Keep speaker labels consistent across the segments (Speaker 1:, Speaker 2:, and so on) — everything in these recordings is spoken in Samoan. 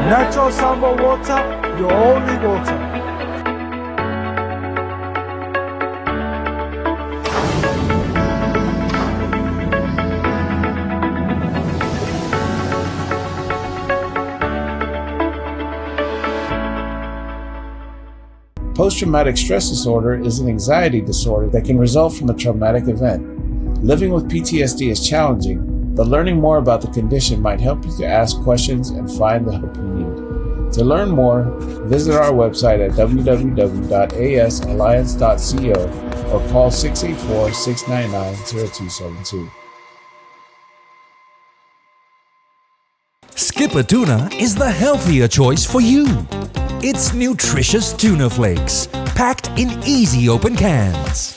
Speaker 1: Natural Samoa Water, your only water.
Speaker 2: Post traumatic stress disorder is an anxiety disorder that can result from a traumatic event. Living with PTSD is challenging, but learning more about the condition might help you to ask questions and find the help you need. To learn more, visit our website at www.asalliance.co or call 684 699 0272.
Speaker 3: Skipper Tuna is the healthier choice for you. It's nutritious tuna flakes, packed in easy open cans.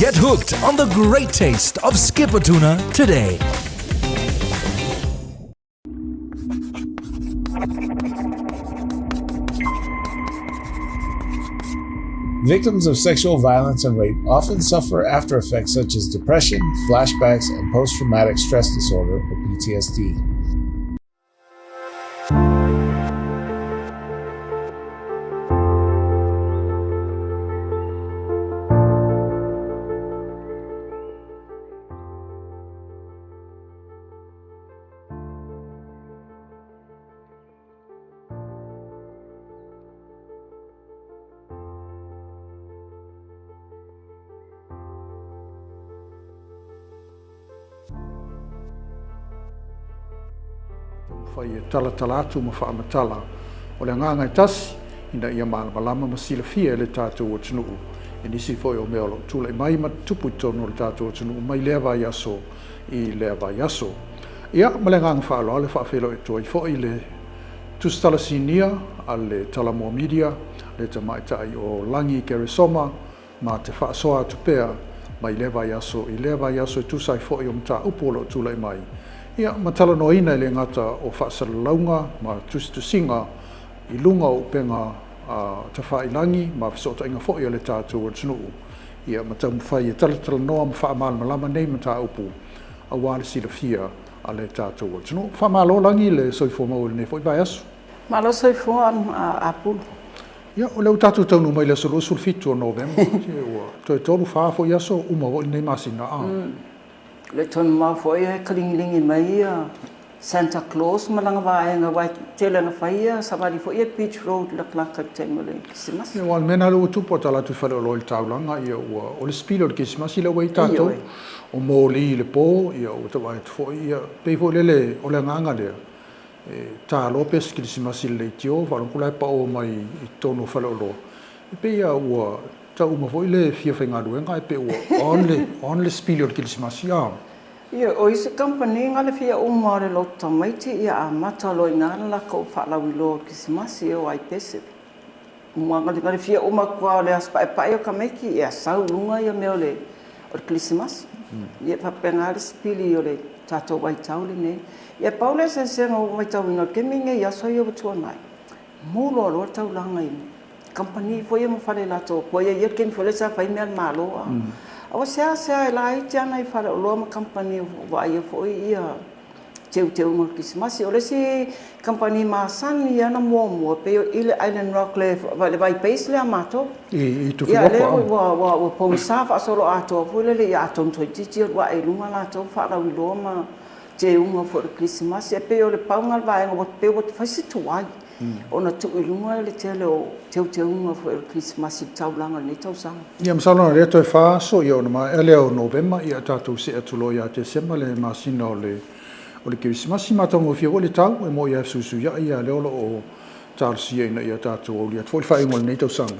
Speaker 3: Get hooked on the great taste of Skipper Tuna today.
Speaker 2: Victims of sexual violence and rape often suffer after effects such as depression, flashbacks, and post traumatic stress disorder, or PTSD.
Speaker 4: Taumafai e talatala atu ma faamatala o le agaga e tasi ina ia malamalama ma silafia e le tatou atunuu i nisi foi o mea o lo o tulai mai ma tupu i totonu o le tatou atunuu mai lea vaiaso i lea vaiaso. Ia, ma le agaga faaaloalo e faafeiloai atu ai foi le Tusitala Sinia a le Talanoa Media, le tamaitai o Lagi Keresoma ma te faasoa atu pea mai lea vaiaso i lea vaiaso e tusa ai foi o mataupu o lo o tulai mai, ia, ma talanoaina e le gata o faasalalauga ma tusitusiga i luga o upega tafailagi ma fesootaiga foi a le tatou atunuu, ia, ma taumafai e talatalanoa ma faamalamalama nei mataupu aua le silafia a le tatou atunuu. Faamalo Lagi le soifua maua i lenei foi vaiaso.
Speaker 5: Malo soifua Apulu.
Speaker 4: Ia, o lea ua tatou taunuu mai i le aso 27 o Novema, ua toe tolu, fa foi aso, uma foi lenei masina.
Speaker 5: E le toe mamao foi e kaligilingi mai ia Santa Claus ma lana vaega aua e tele ina fai ia savali foi ia Beach Road i latalata i le taimi o le Kerisimasi.
Speaker 4: Ia, aua o le mea lena lea ua tupu a tala atu i Faleoloa i le taulaga, ia ua, o le sipili o le Kerisimasi lea ua i ai tatou, o moli i le po, ia ua tau atu foi, ia pei foi lele o le agaga lea, e ta loa pe se Kerisimasi i le leitio, faalogo la e pao mai i totonu o faleoloa, e pei lava ua tau uma foi le fia faigaluega ae pei ua on le, on le sipili o le Kerisimasi, a.
Speaker 5: Ia, o isi kamupani na le fia uma o le lotu tamaiti ia amata loa i ina le latou faalauiloa o le Kerisimasi e o ai pese. Ua na le fia uma atu lava o le aso paepae o tamaiti ia sau i luga ia mea o le Kerisimasi. Ia e faapena le sipili o le tatou vaitau lenei. Ia pau le eseesega ua matauina o le taimi lenei i aso ia ua tuanai, mu loaloa le taulaga i kamupani foi ia ma fale latou atu ai. E i ai le taimi foi lea sa fai mea a le Malo a ua seasea e laiti lava nai faleoloa ma kamupani ua vaaia foi ia teuteuga o le Kerisimasi. O le isi kamupani masani lava na muamua pei o i le Island Rock le vai base lea a matou.
Speaker 4: I Tufilopa.
Speaker 5: Ia lea ua pogisa faasoloatoa foi lele ia atonu toeitiiti alu ae i luga latou faalauiloa ma teuga foi o le Kerisimasi. E pei o le pau lena o le vaega ua pei ua fai si tuai ona tuu i luga le tele o teuteuga foi o le Kerisimasi i le taulaga i lenei tausaga.
Speaker 4: Ia masalo na lea toe fa aso ia ona maea lea o Novema ia tatou see atu loa ia Tesema le masina o le o le Kerisimasi. Matagofie foi le tau e moi lava e fesuisuiai ia lea o lo o talosia ina ia tatou aulia atu foi le faaiuga o lenei tausaga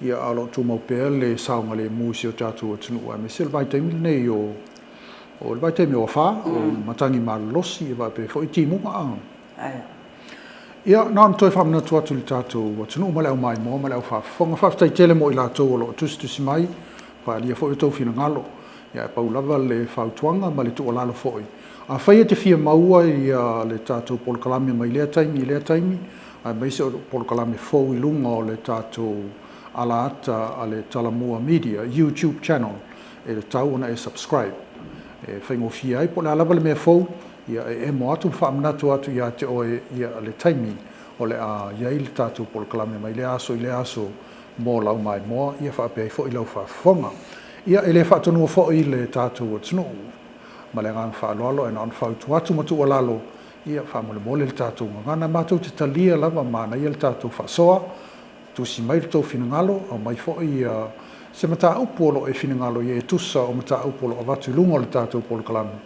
Speaker 4: ia a o lo o tumau pea le saogalemu i si o tatou atunuu aemaise le vaitaimi lenei o o le vaitaimi o afa o matagi malolosi e faapea foi timuga a. Ia, na ona toe faamanatu atu i le tatou atunuu ma le au maimoa ma le au faafofoga. Faafetai tele mo i latou o lo o tusitusi mai, faaalia foi o outou finagalo. Ia, ae pau lava le fautuaga ma le tuualalo foi, afai e te fia maua ia le tatou polokalame mai lea taimi i lea taimi, aemaise o polokalame fou i luga o le tatou alaata a le Talomua Media YouTube channel, e tatau ona e subscribe. E faigofie ai, po o le a lava le mea fou, Ia, e emo atu ma faamanatu atu ia te oe ia le taimi o le a i ai le tatou polokalame mai lea aso i lea aso mo lau maimoa, ia faapea ai foi lau faafofoga. Ia, e le faatonua foi le tatou atunuu ma le agaga faaaloalo ae na ona fautua atu ma tuualalo, ia faamolemole le tatou gagana. Matou te talia lava, manaia le tatou faasoa, tusi mai lo tou finagalo, aumai foi se mataupu o lo o e finagalo i ai e tusa o mataupu o lo o avatu i luga o le tatou polokalame.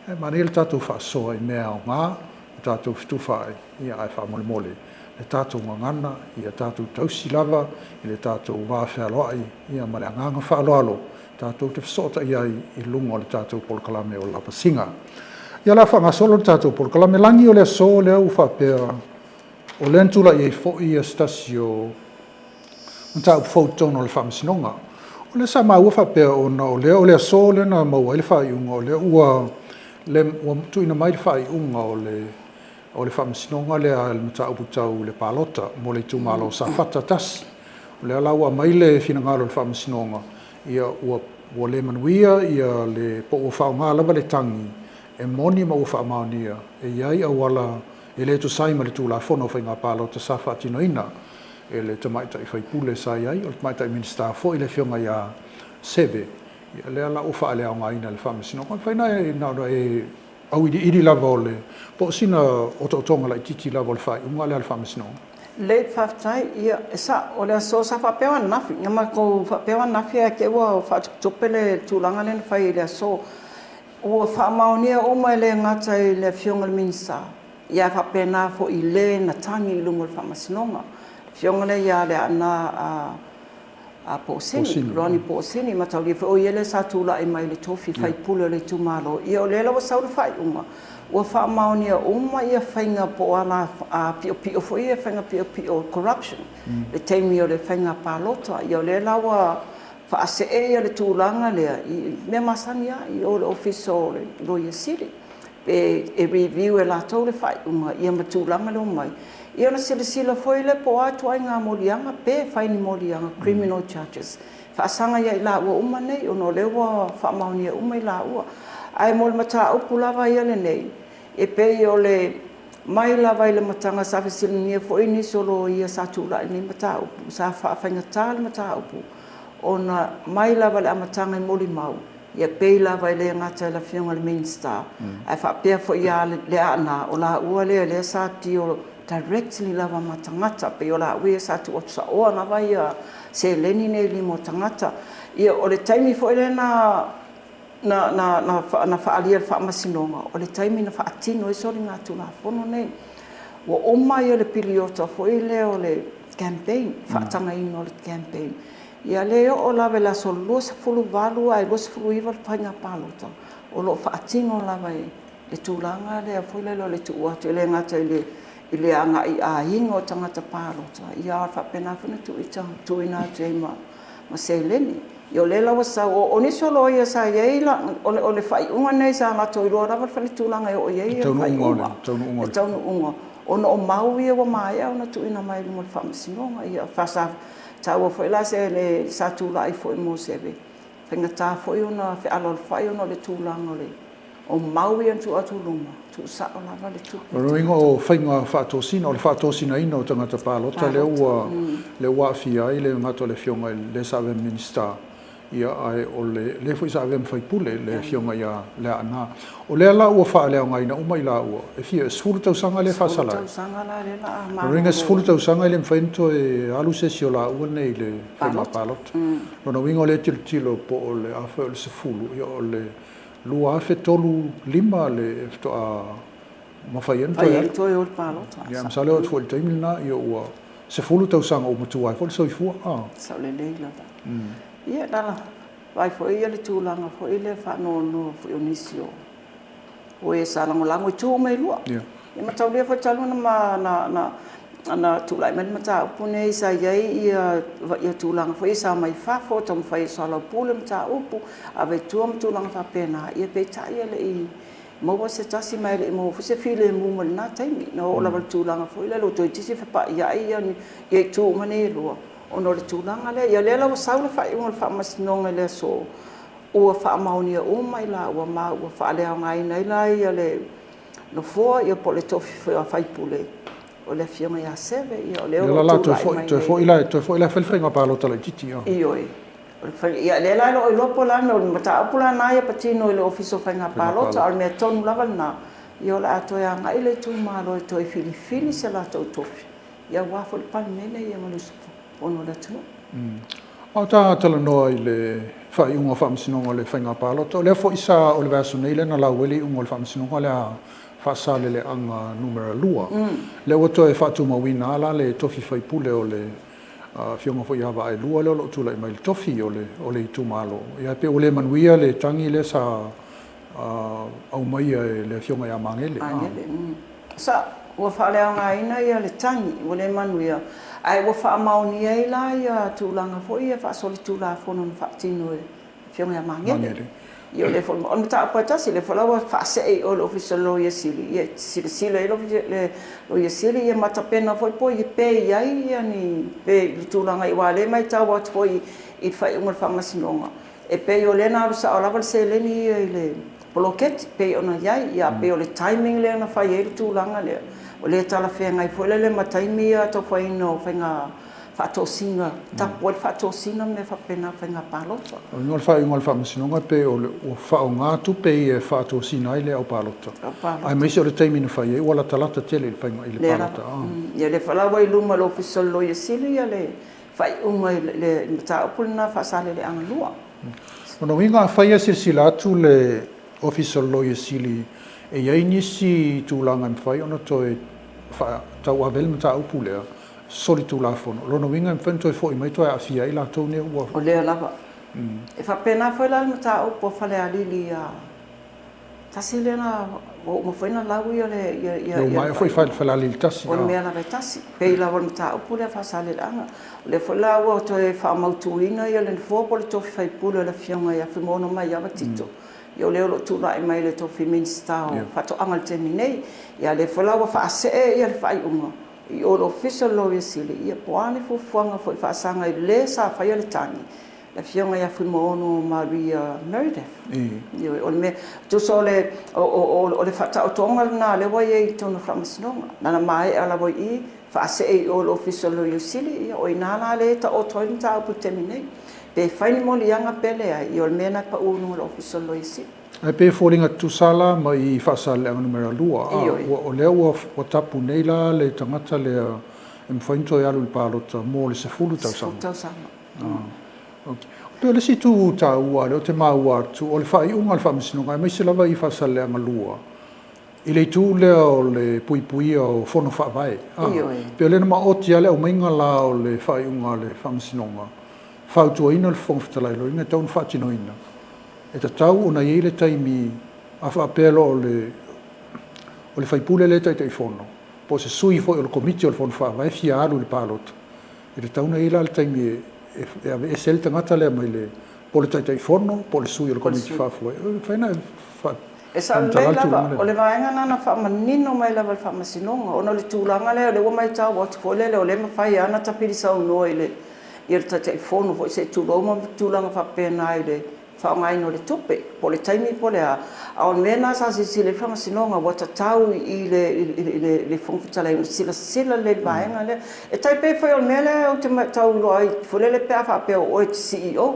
Speaker 4: Ae manaia le tatou faasoa i mea aoga ma tatou fetufaai, ia ae faamolemole le tatou gagana, ia tatou tausi lava i le tatou va fealoai ia ma le agaga faaaloalo tatou te fesootai ai i luga o le tatou polokalame o Lavasiga. Ia o le a faagasolo le tatou polokalame lagi o le aso lea ua faapea o lea na tulai ai foi se tasi o mataupu fou i totonu o le Faamasinoga. O lea sa maua faapea ona o lea o le aso lea na maua ai le faaiuga o lea ua le ua tuuina mai le faaiuga o le o le Faamasinoga lea i le mataupu tau le palota mo le itumalo o Safata 1. O lea la ua aumai le finagalo o le Faamasinoga, ia ua ua le manuia ia le po ua faaaoga lava le tagi e moni ma ua faamaonia e i ai auala e le tusa ai ma le Tulafono o Faiga Palota sa faatinoina e le tamaitai faipule sa i ai, o le tamaitai Minisita foi le Afioga ia Seve, ia lea la ua faaleaogaina e le Faamasinoga. E mafai na ona e auiliili lava o le, po o sina otootoga laitiiti lava o le faaiuga lea a le Faamasinoga.
Speaker 5: Lelei, faafetai. Ia, e sa'o, o le aso sa faapea o ananafi, na matou faapea o ananafi ae te i ua faatuptupe le tulaga lea na fai i le aso. Ua faamaonia uma e le gata i le Afioga i le Minisita, ae faapena foi i le na tagi i luma o le Faamasinoga, le Afioga lea ia Leaana Poosini, Ronnie Poosini, mataulia foi o ia lea sa tulai mai i le tofi faipule o le itumalo. Ia o lea la ua sau le faaiuga, ua faamaonia uma ia faiga po o ala piopio foi ia, faiga piopio corruption i le taimi o le faiga palota. Ia o lea la ua faasee ia le tulaga lea i mea masani lava i o i le Ofisa o le Loia Sili e review e latou le faaiuga ia ma tulaga lea omai. Ia ona silasila foi lea po o a ituaiga moliaga pe fai ni moliaga, criminal charges, faasaga ia i laua uma nei ona o lea ua faamaonia uma i laua. Ae mo le mataupu lava ia lenei, e pei o le mai lava i le amataga sa fesiligia foi nisi o loia sa tulai i lenei mataupu, sa faafaigata le mataupu ona mai lava i le amataga i molimau, ia pei lava e le gata i le Afioga i le Minisita, ae faapea foi ia Leaana, o laua lea lea sa deal directly lava ma tagata, pei o laua ia sa tuu atu saoa lava ia seleni nei i lima o tagata. Ia o le taimi foi lea na na faaalia e le Faamasinoga, o le taimi na faatino ai soligatulafono nei. Ua uma le piliota foi lea o le campaign, faatagaina o le campaign. Ia lea e oo lava i le aso 28 ae 29 le faiga palota, o lo o faatino lava i le tulaga lea foi lele o le tuu atu, e le gata i le i le agai i aiga o tagata palota, ia a faapena foi ona tuuina atu ai ma seleni. Ia o lea la ua sau, o nisi o loia sa i ai, o le faaiuga lenei sa latou iloa lava le tulaga e oo i ai le faaiuga, le taunuuga, ona o mau ia ua maea ona tuuina mai i luma o le Faamasinoga. Ia, sa taua foi la se sa tulai foi mo se faigata foi ona fealoalofai ona o le tulaga o le O mau ia na tuu atu i luma, tuusao lava le tupe.
Speaker 4: O lona uiga o faiga faatosina, o le faatosinaina o tagata palota lea ua lea ua aafia ai le gata o le Afioga i le sa avea ma Minisita, ia ae o le foi sa avea ma faipule, le Afioga ia Leaana. O lea la ua faaleaogaina uma i laua, e fia, e 10 tausaga lea e faasala ai?
Speaker 5: 10 tausaga la lea o le a
Speaker 4: malolo. O lona uiga e 10 tausaga e le mafai ona toe alu se isi o laua nei i le faiga palota. O lona uiga o lea e tilotilo po o le a foi o le 10, ia o le 2035 le faatoa mafai ai ona toe alu.
Speaker 5: Toe o i le palota.
Speaker 4: Ia, masalo e oo atu foi i le taimi lena, ia ua 10 tausaga ua matua ai foi le soifua.
Speaker 5: Sao lelei lava. Ia, na vaai foi le tulaga foi lea faanoanoa foi o nisi o e sa lagolago i itu uma e lua. Ia mataulia foi talu ona na tulai mai le mataupu lenei sa i ai ia tulaga foi ia sa omai fafo taumafai e soalaupule mataupu, ave i tua ma tulaga faapena, ia peitai e le i maua se tasi ma e le i maua foi se filemu mai lena taimi. Na oo lava i le tulaga foi lele ua toeitiiti fepaiai ia itu uma nei e lua ona o le tulaga lea. Ia lea la ua sau le faaiuga o le Faamasinoga i le aso ua faamaonia uma i laua ma ua faaleaogaina ai la le. Nofoa, ia po o le tofi foi o sui usufono o le Afioga ia Seve, ia o lea o lo o tulai mai nei.
Speaker 4: Toe foi la, toe foi la e fai le faiga palota laitiiti.
Speaker 5: Ioe. O le fai, ia lea la e le o iloa po o le a le mea, o le mataupu la lena ia patino i le Ofisa o Faiga Palota, a o le mea tonu lava lena, ia o le a toe agai le itumalo e toe filifili se latou tofi, ia aua foi le Palemene ia ma le usufono a le atunuu.
Speaker 4: A o ta talanoa i le faaiuga o Faamasinoga o le Faiga Palota, o lea foi sa, o le vaiaso nei lea na lau ai le iuga o le Faamasinoga lea a Faasaleleaga Numera 2. Lea ua toe faatumauina lava la le tofi faipule o le Afioga foi ia Vaaelua lea o lo o tulai mai i le tofi o le itumalo. Ia pei ua le manuia le tagi lea sa aumaia e le Afioga ia Magele.
Speaker 5: Magele, Sa, ua faaleaogaina ia le tagi, ua le manuia, ae ua faamaonia ai la ia tulaga foi ia faasolitulafono na faatino e le Afioga ia Magele. Ia o lea foi, o le mataupu lava e tasi, o lea foi la ua faasee i o i le Ofisa o le Loia Sili, ia e silasila i ai le Loia Sili ia ma tapena foi po pe i ai ia ni, pe i le tulaga, aua o lea e matau atu foi i le faaiuga o le Faamasinoga, E pei o lea na alu sao lava le seleni ia i le poloketi pei ona i ai, ia pei o le timing lea na fai ai le tulaga lea, ua le talafeagai foi lele ma taimi ia tau faiina o faiga faatosina, tapu ai le faatosina ma mea faapena o faiga palota.
Speaker 4: O le faaiuga o le Faamasinoga e pei o le ua faaaoga tupe ia e faatosina ai le au palota, aemaise o le taimi na fai ai ua latalata tele i le faiga i le palota.
Speaker 5: Ia lea foi la ua i luma o le Ofisa o le Loia Sili ia le faaiuga i le mataupu lena Faasaleleaga 2.
Speaker 4: Lona uiga afai e silasila atu le Ofisa o le Loia Sili e i ai nisi tulaga e mafai ona toe tauave ai le mataupu lea, solitulafono, lona uiga e mafai ona toe foi mai toe aafia ai latou nei ua...
Speaker 5: O lea lava. E faapena foi la le mataupu a Falealili ia Tasi lea na ua uma foi ona lau ia le
Speaker 4: ia ia Ua maea foi Falealili 1.
Speaker 5: O le mea lava e tasi. Pei lava o le mataupu lea Faasaleleaga. O lea foi la ua toe faamautuina ia le nofoa po o le tofi faipule o le Afioga ia Fuimaono Maiava Tito. Ia o lea o lo o tulai mai i le tofi Minisita o Faatoaga i le taimi nei. Ia lea foi la ua faasee ia le faaiuga i o i le Ofisa o le Loia Sili, ia po o a ni fuafuaga foi faasaga i le sa faia le tagi le Afioga ia Fuimaono Maria Meredith. Ioe, o le mea, tusa o le, o, o, o le faataotoga lena lea ua i ai i totonu o le Faamasinoga. Na ona maea lava i i, faasee i o i le Ofisa o le Loia Sili, ia o i ina la lea e taoto ai le mataupu i le taimi nei. Pe fai ni moliaga pe leai, ia o le mea lena e pau i luga o le Ofisa o le Loia Sili.
Speaker 4: Ae pei e foliga tutusa la ma i Faasaleleaga Numera 2, a, ua, o lea ua, ua tapu nei la le tagata lea e mafai ona toe alu i le palota mo le 10 tausaga.
Speaker 5: 10 tausaga.
Speaker 4: Ok. Pei o le isi itu taua lea ou te maua atu, o le faaiuga a le Faamasinoga, aemaise lava i Faasaleleaga 2, i le itu lea o le puipuia o Fono Faavae. Pei o lea na maoti lava le aumaiga la o le faaiuga a le Faamasinoga, fautuaina le Fofoga Fetalai, lona uiga e tatau ona faatinoina. E tatau ona i ai le taimi a faapea loa o le o le sui usufono lea e Taitaifono, po o se sui foi o le Komiti o le Fono Faavae e fia alu i le palota, E tatau ona i ai la le taimi e aveese ai le tagata lea mai le, po o le Taitaifono po o le sui o le Komiti Faafoe. E mafai ona e
Speaker 5: E sao lelei lava, o le vaega lena na faamanino mai lava e le Faamasinoga, ona o le tulaga lea o lea ua matau atu foi lele o lea e mafai lava ona tapili saunoa i le Taitaifono foi se i tulou ma tulaga faapena i le faaaogaina o le tupe, po o le taimi po o le a. A o le mea lena sa silasila i ai le Faamasinoga, ua tatau i le Fofoga Fetalai ona silasila lelei i le vaega lea. E tai pei foi o le mea lea ou te tau iloa ai foi lele pe a faapea o oe e te CEO,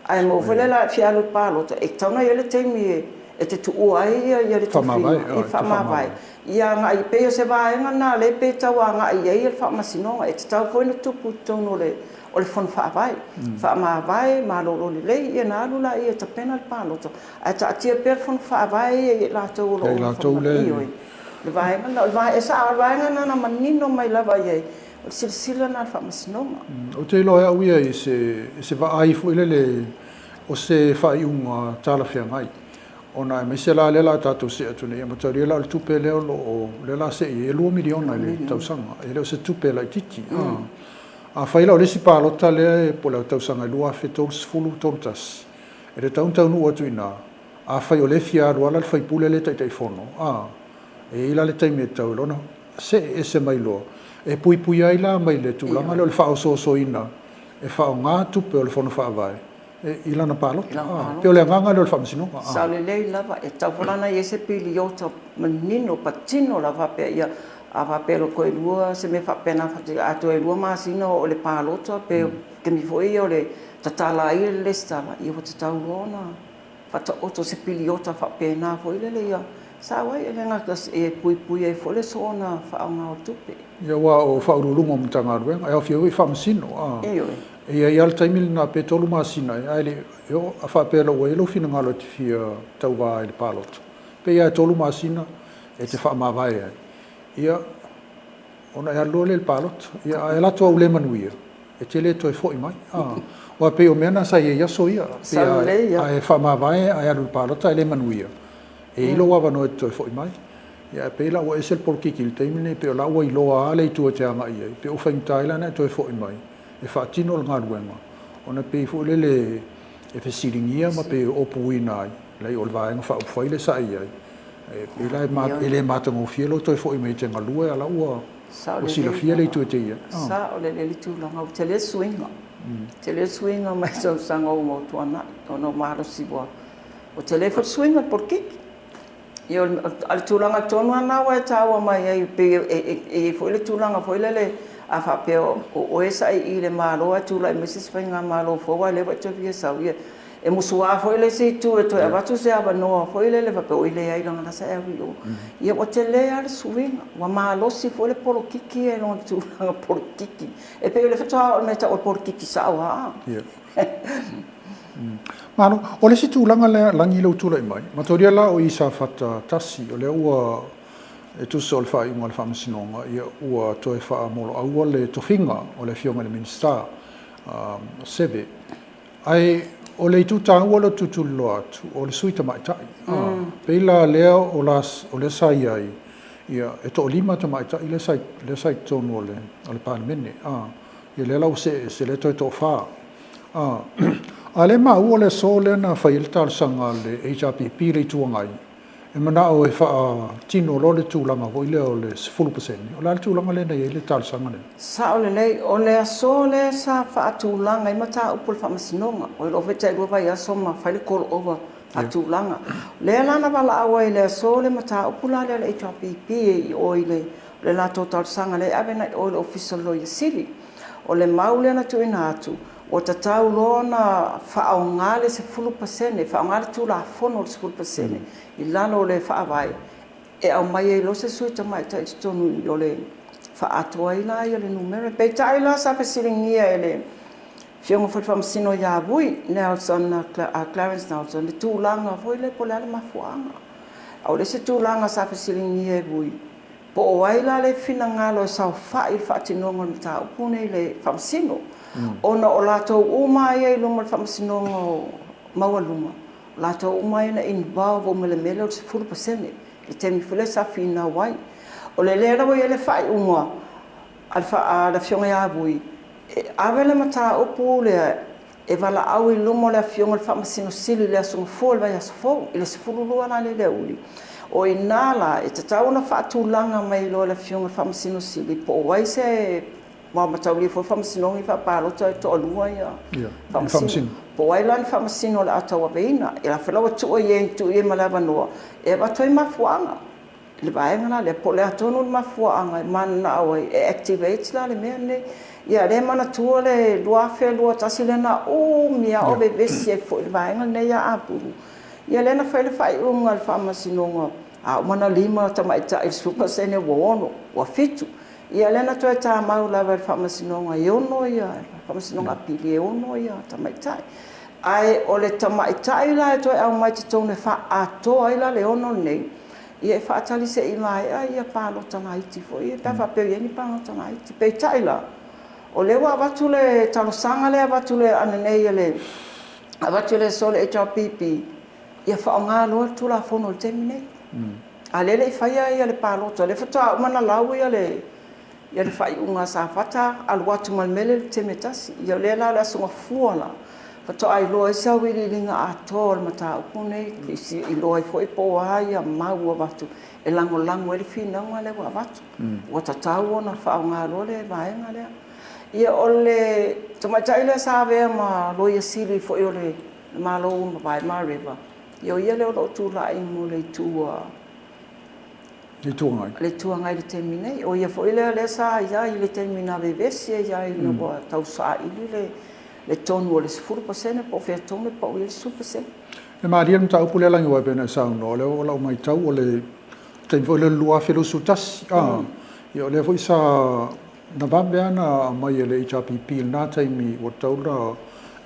Speaker 5: ae maua foi lele a e fia alu i le palota, e tatau ona i ai le taimi e te tuua ai le tofiga, i faamavae, ia agai, pei o se vaega lena lea pei e tau agai i ai le Faamasinoga. E tatau foi ona tupu i totonu o le o le Fono Faavae, faamavae, malolo lelei, ia ona alu lea e tapena le palota, ae taatia pea le Fono Faavae ia i latou o lo o nafa ma le, ioe, le vaega lena. O le vaega, e sao, o le vaega lena na manino mai lava i ai, o le silasila lena a le Faamasinoga.
Speaker 4: Ou te iloa e au ia i se vaai foi lele o se faaiuga talafeagai, ona aemaise la lea o le a tatou see atu nei, ia mataulia la o le tupe lea o lo o, lea o le a see i ai, e $2 miliona i le tausaga, e le o se tupe laitiiti. Afai la o le isi palota lea po o le tausaga e 2030, 31, e tatau ona taunuu atu i ina, afai o lea e fia alu lava la le sui usufono lea e Taitaifono, a, e i ai la le taimi e tatau ai loa ona see ese mai loa, e puipuia ai la mai le tulaga lea o le faaosoosoina e faaaoga tupe o le Fono Faavae. I lana palota. E pei o le agaga lea o le Faamasinoga.
Speaker 5: Sao lelei lava, e tatau foi la ona i ai se piliota manino, patino lava faapea ia, a faapea loa toe lua se mea faapena, a toe lua masina oo i le palota pe taimi foi ia o le tatala ai le resitala, ia ua tatau loa ona faataoto se piliota faapena foi lele ia sao ai, e le gata e puipui ai foi le soona faaaoga o tupe.
Speaker 4: Ia aua o Faauluuluga o Matagaluega, e aofia ai foi Faamasino, a.
Speaker 5: Ioe.
Speaker 4: E i ai lava le taimi lena pe tolu masina ea, ae le i oo, a faapea loa ua i ai lou finagalo e te fia tauva ai i le palota, pei lava e tolu masina e te faamavae ai, ia, ona e alu loa lea i le palota. Ia, ae alu atu lava ua le manuia, e te le toe foi mai. Aua e pei o mea na sa i ai i aso ia, pei a e faamavae ae alu i le palota ae le manuia, e i ai lou avanoa e te toe foi mai. Ia ae pei la ua ese le polokiki i le taimi lenei, pei o la ua iloa lava le itu e te agai i ai, pei ua faigata ai la ona e toe foi mai e faatino le galuega, ona e pei foi lele e fesiligia ma pei e opuina ai, leai o le Vaega Faaupufai lea sa e i ai, e pei la e le matagofie lou toe foi mai e te galue a o la ua silafia le itu e te i ai.
Speaker 5: Sao lelei le tulaga, ua tele le suiga, tele le suiga mai tausaga ua tuanai ona ua malosi ua tele foi le suiga o le polokiki. Ia, o le tulaga tonu lava lena ua e taua mai ai, pei e i ai foi le tulaga foi lele, a faapea o oe sa e i i le Malo ae tulai mai se isi faigamalo fou a o lea ua e toe fia sau, ia, e musua foi le isi itu e toe avatu se avanoa foi lele faapea, oi leai leaga o la sa e alu i o. Ia ua tele lava le suiga, ua malosi foi le polokiki ia i lona tulaga polokiki. E pei o lea faatoa oo mai e tau o le polokiki sao lava.
Speaker 4: Malo. O le isi tulaga lea Lagi lea ua tulai mai, matoria la o i Safata 1, o lea ua e tusa o le faaiuga a le Faamasinoga, ia ua toe faamoloaua le tofiga o le Afioga i le Minisita Seve. Ae o le itu taua lea ou te tulituliloa atu, o le sui tamaitai. Pei la lea o lea sa i ai, ia e toalima tamaitai lea sa i totonu o le Palemene. Ia lea la ua see ese, lea toe toafa. A o lea e maua le aso lea na fai ai le talosaga a le HRPP i le Itu Agai, e manao e faatino loa le tulaga foi lea o le 10%. O le a le tulaga lea na i ai le talosaga lea?
Speaker 5: Sao lelei, o le aso lea sa faatulaga ai mataupu o le Faamasinoga, oi lou foi tailua vaiaso ma fai le call over faatulaga. O lea la na valaau ai i le aso le mataupu la lea a le HRPP i o i le latou talosaga lea e ave agai i o i le Ofisa o le Loia Sili. O le mau lea na tuuina atu, ua tatau loa ona faaaoga le 10%, faaaoga le Tulafono o le 10% i lalo o le Faavae e aumai ai loa se sui tamaitai i totonu i o le faaatoa ai la le numera. Peitai la sa fesiligia e le Afioga foi i le Faamasino ia Vui Nelson, Clarence Nelson, le tulaga foi lea po o le a le mafuaaga. A o le isi tulaga sa fesiligia e Vui, Po o ai la le finagalo e saofai i le faatinoga o le mataupu lenei i le Faamasino, ona o latou uma lava ia i luma o le Faamasinoga Maualuga, o latou uma ia na involve uma i le mea lea o le 10% i le taimi foi lea sa finau ai. O le lea la ua i ai le faaiuga a le Afioga ia Vui e ave le mataupu lea e valaau i luma o le Afioga i le Faamasino Sili i le Aso Gafua o le vaiaso fou, i le 12 la lea i le aoauli. O i ina la e tatau ona faatulaga mai loa e le Afioga i le Faamasino Sili po o ai se aua e mataulia foi le Faamasinoga Faapalota e toalua Faamasino. Po o ai la ni Faamasino o le a tauaveina. Ia la ua tuu i ai, tuu i ai ma le avanoa e avatu ai mafuaaga. I le vaega la lea, po o le a tonu le mafuaaga e mananao ai e activate la le mea lenei. Ia o lea e manatua le 2021 lea na umi lava o vevesi ai foi i le vaega lenei ia Apulu. Ia lea na fai le faaiuga a le Faamasinoga, a uma ona 5 tamaitai i le 10% ua 6, ua 7. Ia lea na toe tamau lava e le Faamasinoga e 6 ia, Faamasinoga Apili e 6 tamaitai. Ae o le tamaitai la e toe aumai i totonu e faaatoa ai la le 6 lenei, Ia e faatali se i maea ia palota laiti foi ia pe a faapea o i ai ni palota laiti. Peitai la, o lea ua avatu le talosaga lea e avatu ananei e le avatu e le aso le HRPP, ia faaaoga loa le Tulafono i le taimi nei. A o lea e le i faia ia le palota, o lea faatoa uma ona lau ia le Ia le faaiuga a Safata alu atu ma le mea lea i le taimi e tasi. Ia o lea la o le Aso Gafua la, faatoa iloa ai se auiliiliga atoa o le mataupu lenei, e iloa ai foi po o a ia mau ua avatu e lagolago ai le finauga lea ua avatu. Ua tatau ona faaaoga loa le vaega lea. Ia, o le tamaitai lea sa avea ma Loia Sili foi o le Malo ua mavae, Mareva, ia o ia lea o lo o tulai mo le Itu a
Speaker 4: Le Itu Agai.
Speaker 5: Le Itu Agai i le taimi nei. O ia foi lea lea sa i ai i le taimi na vevesi ai ai ina ua tau saili le le tonu o le 10% po o fea tonu e pau i ai le 10%.
Speaker 4: E malie le mataupu lea Lagi aua e pei ona e saunoa, o lea o lau matau o le taimi foi lea o le 2021, a, ia o lea foi sa na vave lava ona aumai e le HRPP i lena taimi ua tatau ona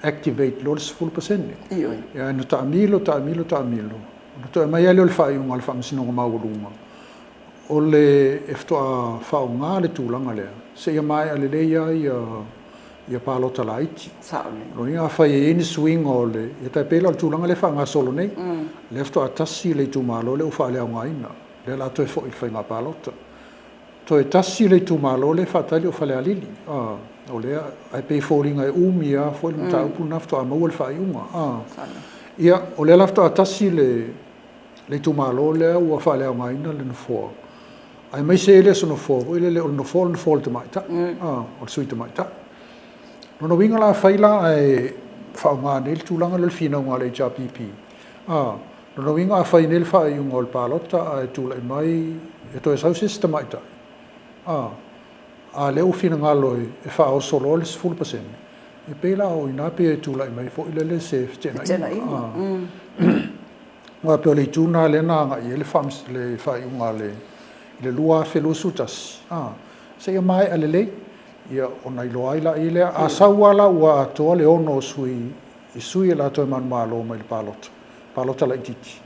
Speaker 4: activate loa le 10%.
Speaker 5: Ioe.
Speaker 4: Ia na taamilo, taamilo, taamilo, ona toe aumai lava lea o le faaiuga a le Faamasinoga Maualuga, o le e faatoa faaaoga le tulaga lea seia maea lelei lava ia palota laiti.
Speaker 5: Sao lelei.
Speaker 4: O lona uiga afai e i ai ni suiga o le, ia tai pei la o le tulaga lea e faagasolo nei, lea faatoa tasi le itumalo lea ua faaleaogaina, lea o le a toe foi i le faiga palota. Toe tasi le itumalo lea e faatali o Falealili, a, o lea, ae pei e foliga e umi lava foi le mataupu lena faatoa maua le faaiuga, a. Ia, o lea la faatoa tasi le le itumalo lea ua faaleaogaina le nofoa, aemaise e le o se nofoa foi lele, o le nofoa o le nofoa o le tamaitai, a, o le sui tamaitai. O lona uiga la afai la ae faaaoga nei le tulaga lea o le finauga a le HRPP, a, lona uiga afai nei le faaiuga o le palota ae tulai mai e toe sau se isi tamaitai, a, a lea ua finagalo e faaoso loa le 10%, e pei la o i ina pei e tulai mai foi lele se feteenaiga. Aua pei o le itu lena lea na agai i ai le faaiuga a le i le 2021, a, seia maea lelei, ia ona iloa ai laia lea. A sau lava la ua atoa le ono o sui i sui o le a toe manumalo mai le palota, palota laitiiti,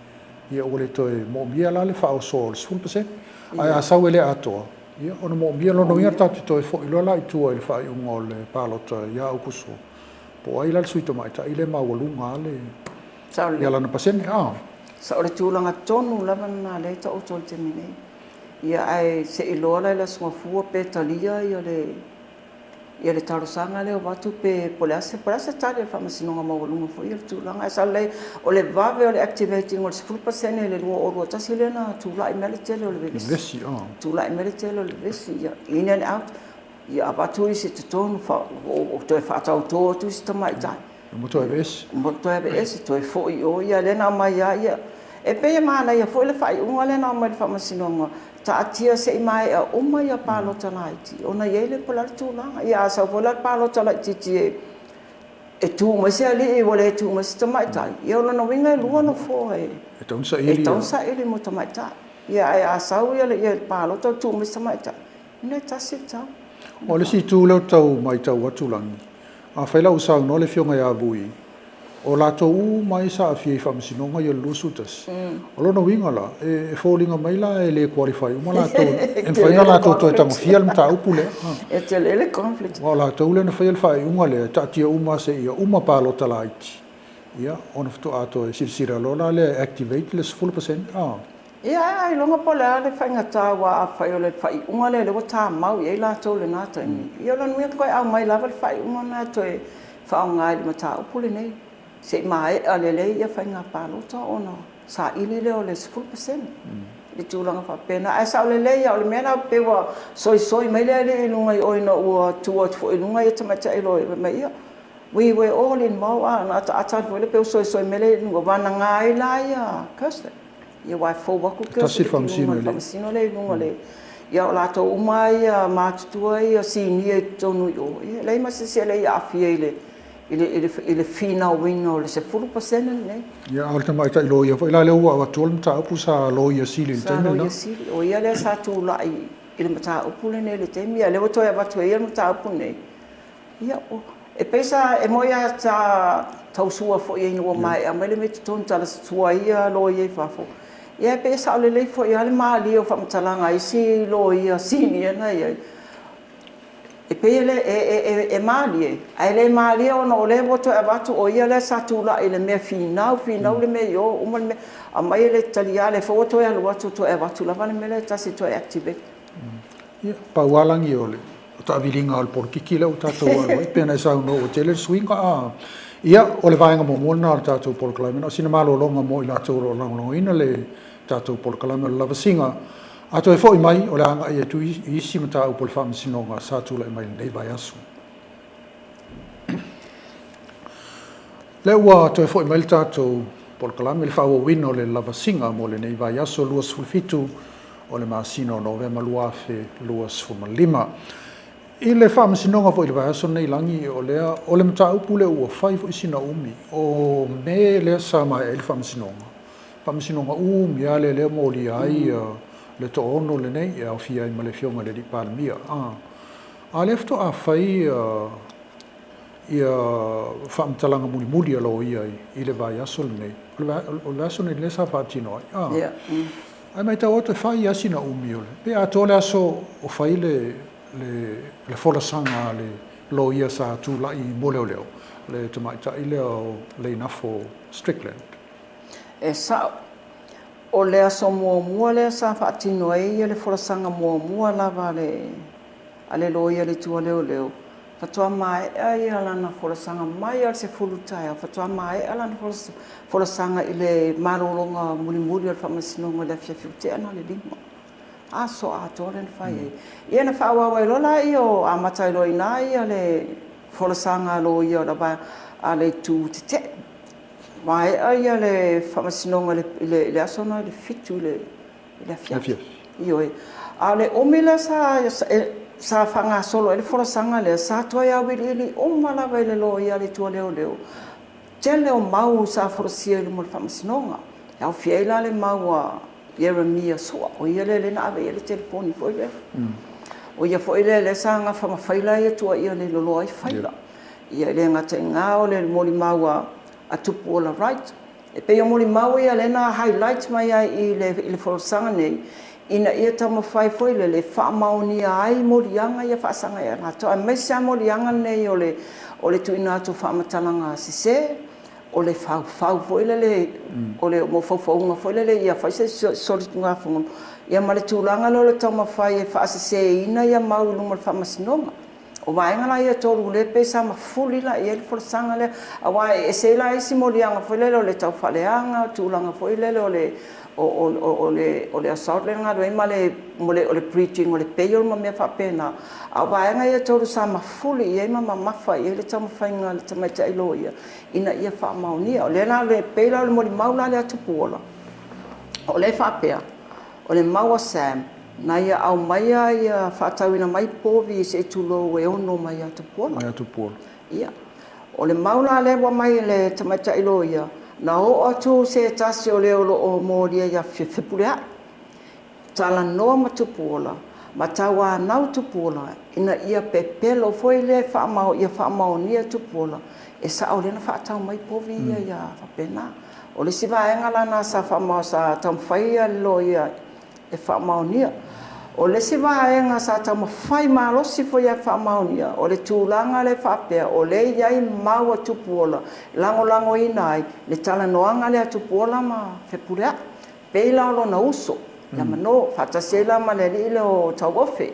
Speaker 4: ia ua le toe moomia la le faaosoa o le 10%. Ae a sau e le atoa, ia ona moomia. Lona uiga tatou te toe foi loa la i tua i le faaiuga o le palota ia Aokuso, po o ai la le sui tamaitai lea e maualuga lava le
Speaker 5: Sao
Speaker 4: ia lana pasene, a.
Speaker 5: Sao, o le tulaga tonu lava lena lea e taoto i le taimi nei. Ia ae se i iloa la i le Aso Gafua pe talia ia le ia le talosaga lea ua avatu pe po o le a se po o le a se tali a le Faamasinoga Maualuga foi ia le tulaga. Ae sao lelei, o le vave o le activate ina o le 10% i le 2021 lea na tulai mai ai le tele o le vevesi.
Speaker 4: Vevesi, a.
Speaker 5: Tulai mai le tele o le vevesi, ia in and out. Ia avatu isi i totonu, toe faatauto atu isi tamaitai.
Speaker 4: Ua toe aveese.
Speaker 5: Ua toe aveese, toe foi i o, ia lea na aumai lava, ia. E pei e manaia foi le faaiuga lea na aumai e le Faamasinoga, taatia se i maea uma ia palota laiti ona i ai lea po o le a le tulaga. Ia a sau foi la le palota laitiiti e tu mai se alii ua le tu mai se tamaitai, ia o lona uiga e lua nofoa e
Speaker 4: e
Speaker 5: tatau ona saili mo tamaitai. Ia ae a sau le palota ua tu mai se tamaitai, Ina e tasi le tau.
Speaker 4: O le isi itu lea ou te tau matau atu Lagi, afai la ua saunoa le Afioga ia Vui, o latou uma ia sa aafia i faamasinoga ia o le 21, o lona uiga la, e foliga mai la e le qualify uma latou, e mafai ona latou toe tagofia le mataupu lea.
Speaker 5: E tele le conflict.
Speaker 4: Aua o latou lea na faia le faaiuga lea, e taatia uma seia uma palota laiti, ia ona faatoa toe silasila loa la lea e activate le 10%.
Speaker 5: Ia, ailoga po o le a le faigata aua afai o le faaiuga lea lea ua tamau i ai latou i lena taimi, ia o lona uiga e toe aumai lava le faaiuga lena e toe faaaoga i le mataupu lenei se i maea lelei ia faiga palota ona saili lea o le 10% i le tulaga faapena. Ae sao lelei lava, o le mea lena pei ua soisoi mai le alii i luga i o ina ua tu atu foi i luga ia tamaitai loia fai mai, ia, we were all involved, a na ataata atu foi lea pei ua soisoi mai le alii i luga, vagana ai la ia Kirsten. Ia aua e fou atu
Speaker 4: ke Tasi le
Speaker 5: faamasino
Speaker 4: le
Speaker 5: faamasino lea i luga le ia o latou uma ia matutua ia sinia i totonu i o ia leai ma se isi e le i aafia i le i le i le i le finauina o le 10% lenei.
Speaker 4: Ia a o le tamaitai loia foi la lea ua avatua le mataupu sa loia sili i le taimi
Speaker 5: lena. Sa loia sili, o ia lea sa tulai i le mataupu lenei i le taimi a o lea ua toe avatu e ia le mataupu lenei. Ia, e pei sa, e moni lava sa tau sua foi ina ua maea mai le mea i totonu, tala sua ai ia loia i fafo, ia e pei e sao lelei foi lava le malie o faamatalaga a isi loia sinia na i ai. E pei e le, e, e, e malie, ae le malie ona o lea ua toe avatu o ia lea sa tulai i le mea finau, finau le mea i o, uma le mea, aumai e le taliā, lea foi ua toe alu atu toe avatu lava le mea lea e tasi e toe activate.
Speaker 4: Ia, pau lava lagi o le taaviliga o le polokiki lea ua tatou alu ai, pei ona e saunoa ua tele le suiga. A, ia, o le vaega muamua lena o le tatou polokalame. Na o sina malologa mo i latou o lo o lagolagoina le tatou polokalame o le lavasiga. A toe foi mai, o le a agai atu i isi mataupu o le Faamasinoga sa tulai mai i lenei vaiaso. Lea ua toe foi mai le tatou polokalame i le faaauauina o le lavasiga mo lenei vaiaso 27 o le masina o Novema 2025. I le faamasinoga foi i le vaiaso lenei Lagi, o lea, o le mataupu lea ua fai foi sina umi, o Me lea sa maea ai le faamasinoga, faamasinoga umi lava lea lea molia ai le toaono lenei e aofia ai ma le Afioga i le Alii Palemia. A lea faatoa fai ia faamatalaga mulimuli a loia i le vaiaso lenei, o le vaiaso lenei lea sa faatino ai. Ae matau atu e fai lava sina umi o le, pe atoa le aso o fai le le folasaga a le loia sa tulai mo leoleo, le tamaitai lea o Leinafo Strickland.
Speaker 5: E sao. O le aso muamua lea sa faatino ai le folasaga muamua lava a le a le loia i le itu a leoleo, faatoa maea ia lana folasaga mai lava i le 10 taeao, faatoa maea lana folasaga i le malologa mulimuli o le faamasinoga i le afiafi ua tea na o le 5. Aso atoa lea na fai ai. Ia na faaauau ai loa lea, amata ai loa i ina ia le folasaga a loia a le itu tetee. Maea ia le faamasinoga i le aso lena i le 7 i le afiafi. Ioe. A o le umi lea sa faagasolo ai le folasaga lea, sa toe auiliili uma lava e le loia a le itu a leoleo tele o mau sa folasia i luma o le faamasinoga. E aofia ai la le mau a Ieremia Sua, o ia lea na ave i ai le telefoni foi lea. O ia foi lea sa gafa ma faila ia tuuaia i le loloa ai faila. Ia e le gata i lena o le molimau a Tupuola Wright. E pei o molimau ia lea na highlight mai ai i le folasaga nei, ina ia taumafai foi lele e faamaonia ai moliaga ia faasaga ia latou, aemaise lava moliaga nei o le tuuina atu o faamatalaga sese, o le faufau foi lele, o le faufauga foi lele ia fai se solitulafono, ia ma le tulaga lea o le taumafai e faaseseina ia mau i luma o le faamasinoga. O vaega la ia e tolu lea pei sa mafuli la i ai le folasaga lea, aua e ese ai la isi moliaga foi lele o le taufaaleaga, tulaga foi lele o le o le o le assault lea na alu ai ma le o le breaching o le bail ma mea faapena. A o vaega ia e tolu sa mafuli i ai ma mamafa i ai le taumafaiga a le tamaitai loia ina ia faamaonia. O lea la e pei la o le molimau la lea a Tupuola, o lea e faapea, o le mau a Sam, na ia aumaia ia faatauina mai povi se i tulou e ono mai ia Tupuola.
Speaker 4: Mai ia Tupuola.
Speaker 5: Ia. O le mau la lea ua aumai e le tamaitai loia, na oo atu se tasi o le o lo o molia ia Fepuleai, talanoa ma Tupuola, ma tauanau Tupuola ina ia pepelo foi lea ia faamaonia Tupuola, e sao lea na faatau mai povi ia ia faapena. O le isi vaega la lena sa sa taumafai le loia e faamaonia. O le isi vaega sa taumafai malosi foi e faamaonia, o le tulaga lea faapea o lea e i ai mau a Tupuola e lagolagoina ai le talanoaga lea a Tupuola ma Fepuleai. Pei la o lona uso ia Manō, faatasi ai la ma le alii lea o Tauofe.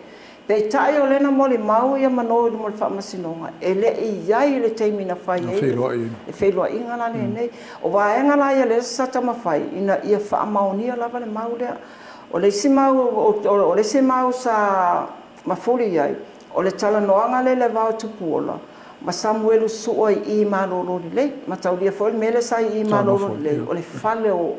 Speaker 5: Peitai o lea na molimau ia Manō i luma o le faamasinoga, e le i i ai i le taimi na fai ai le feiloaiga la lenei. O vaega la ia lea sa taumafai ina ia faamaonia lava le mau lea. O le isi mau, o le isi mau sa mafuli i ai, o le talanoaga lea i le va o Tupuola ma Samuelu Sua i i Malolo Lelei. Mataulia foi le mea lea sa i i Malolo Lelei, o le fale o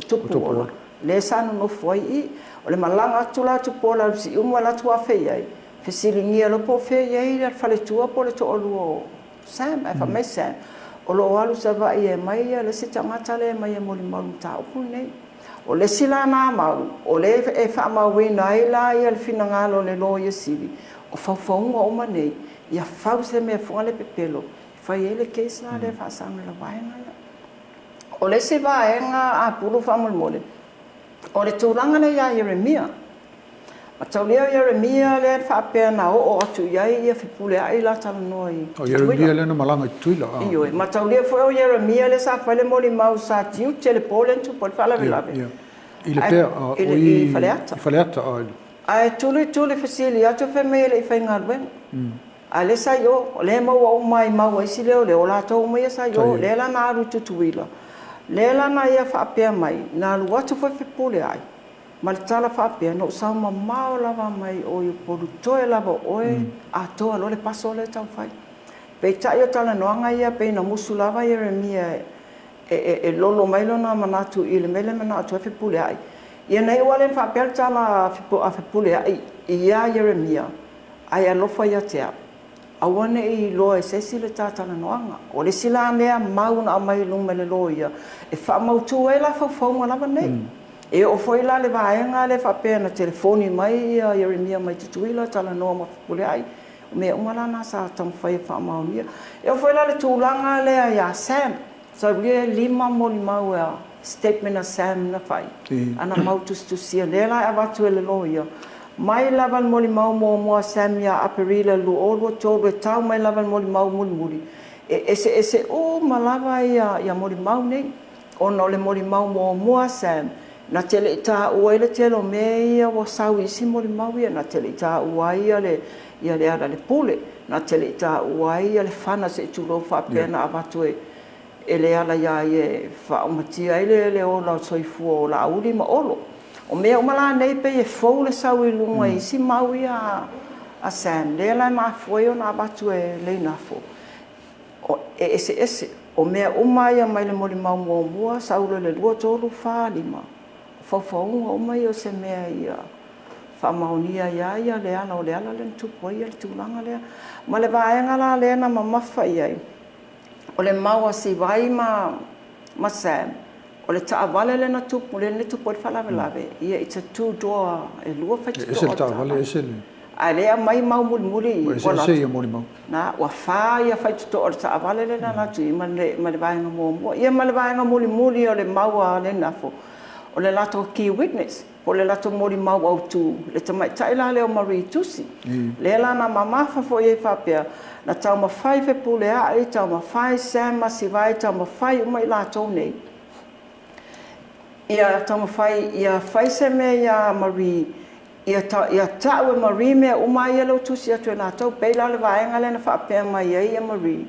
Speaker 5: Tupuola lea sa nonofo ai i i. O le malaga atu la a Tupuola i Siumu alu atu afe i ai, fesiligia loa po o fea e i ai le faletua po o le toalua o Sam. Ae fai mai Sam, o lo o alu i Savaii e aumai le isi tagata lea e aumai e molimau i le mataupu lenei. O le isi la na mau, o lea e faamauina ai la le finagalo o le Loia Sili, o faufauga uma nei, ia fau se mea foi lea pepelo e fai ai le case la lea e faasaga i le vaega lea. O le isi vaega apulu faamolemole, o le tulaga lea ia Ieremia. Mataulia o Ieremia lea e faapea na oo atu i ai ia Fepuleai la talanoa i
Speaker 4: Tutuila. O Ieremia lea na malaga i Tutuila.
Speaker 5: Ioe, mataulia foi o Ieremia lea sa fai le molimau sa tiute le po lea na tupu ai le faalavelave.
Speaker 4: I Lepea, o i
Speaker 5: Faleata.
Speaker 4: I Faleata.
Speaker 5: Ae tulituli fesili atu fai mai e le i faigaluega. A o lea sa i o, o lea e maua uma ai mau a isi leoleo, o latou uma ia sa i o, lea la na alu i Tutuila, lea la na ia faapea mai, na alu atu foi Fepuleai ma le tala faapea, na ou sau mamao lava mai o i Upolu toe lava o oe atoa loa le paso lea e tau fai. Peitai o talanoaga ia pei na musu lava Ieremia e lolo mai lona manatu i le mea lea e manao atu ai Fepuleai. Ia na iu lava lea ina faapea le tala a Fepuleai iā Ieremia, Ae alofa ia te au, aua ne i iloa e se isi le ta talanoaga. O le isi la mea mau na aumai i luma e le loia e faamautu ai la faufauga lava nei. E oo foi la le vaega lea faapea na telefoni mai ia Ieremia mai Tutuila talanoa ma Fepuleai, O mea uma la na sa taumafai e faamaonia. E oo foi la i le tulaga lea ia Sam, saulia e lima molimau a statement a Sam na fai, ana mau tusitusia, lea la e avatu e le loia, mai lava i le molimau muamua a Sam ia Aperila 2023 e tau mai lava i le molimau mulimuli, e eseese uma lava ia molimau nei. Ona o le molimau muamua a Sam, na te le i taua ai le tele o mea ia ua sau i isi molimau ia, na te le i taua ai ia le, ia le Alalepule, na te le i taua ai ia le fana se i tulou faapea na avatu e, e Leala iā ia e faaumatia ai le, le ola o le soifua o Laauli ma Olo. O mea uma la nei pei e fou le sau i luga i isi mau ia a, a Sam, lea la e mafua ai ona avatu e Leinafo. E eseese. O mea uma ia mai le molimau muamua, sau loa i le 2, 3, 4, 5, o faufauga uma ia o se mea ia faamaonia ai lava ia Leala, o Leala lea na tupu ai le tulaga lea. Ma le vaega la lea na mamafa i ai, o le mau a Sivai ma ma Sam, O le taavale lea na tupu, lea na tupu ai le faalavelave, ia it's a two door, e lua faitotoa
Speaker 4: o le taavale. Ese le taavale, ese le.
Speaker 5: Ae lea e aumai mau mulimuli i.
Speaker 4: Ua eseese ia molimau.
Speaker 5: Na, ua fa ia faitotoa o le taavale lea na alu atu i i ma le, ma le vaega muamua. Ia ma le vaega mulimuli o le mau a Lenafo, o le latou key witness. Po o le latou molimau autu, le tamaitai la lea o Marie Tusi, lea la na mamafa foi ai faapea, na taumafai Fepuleai, taumafai Sam Masivai, taumafai uma i latou nei, ia taumafai ia fai se mea iā Marie, ia, ia ta'u e Marie mea uma ia lea ua tusi atu e latou. Pei la o le vaega lea na faapea mai ai ia Marie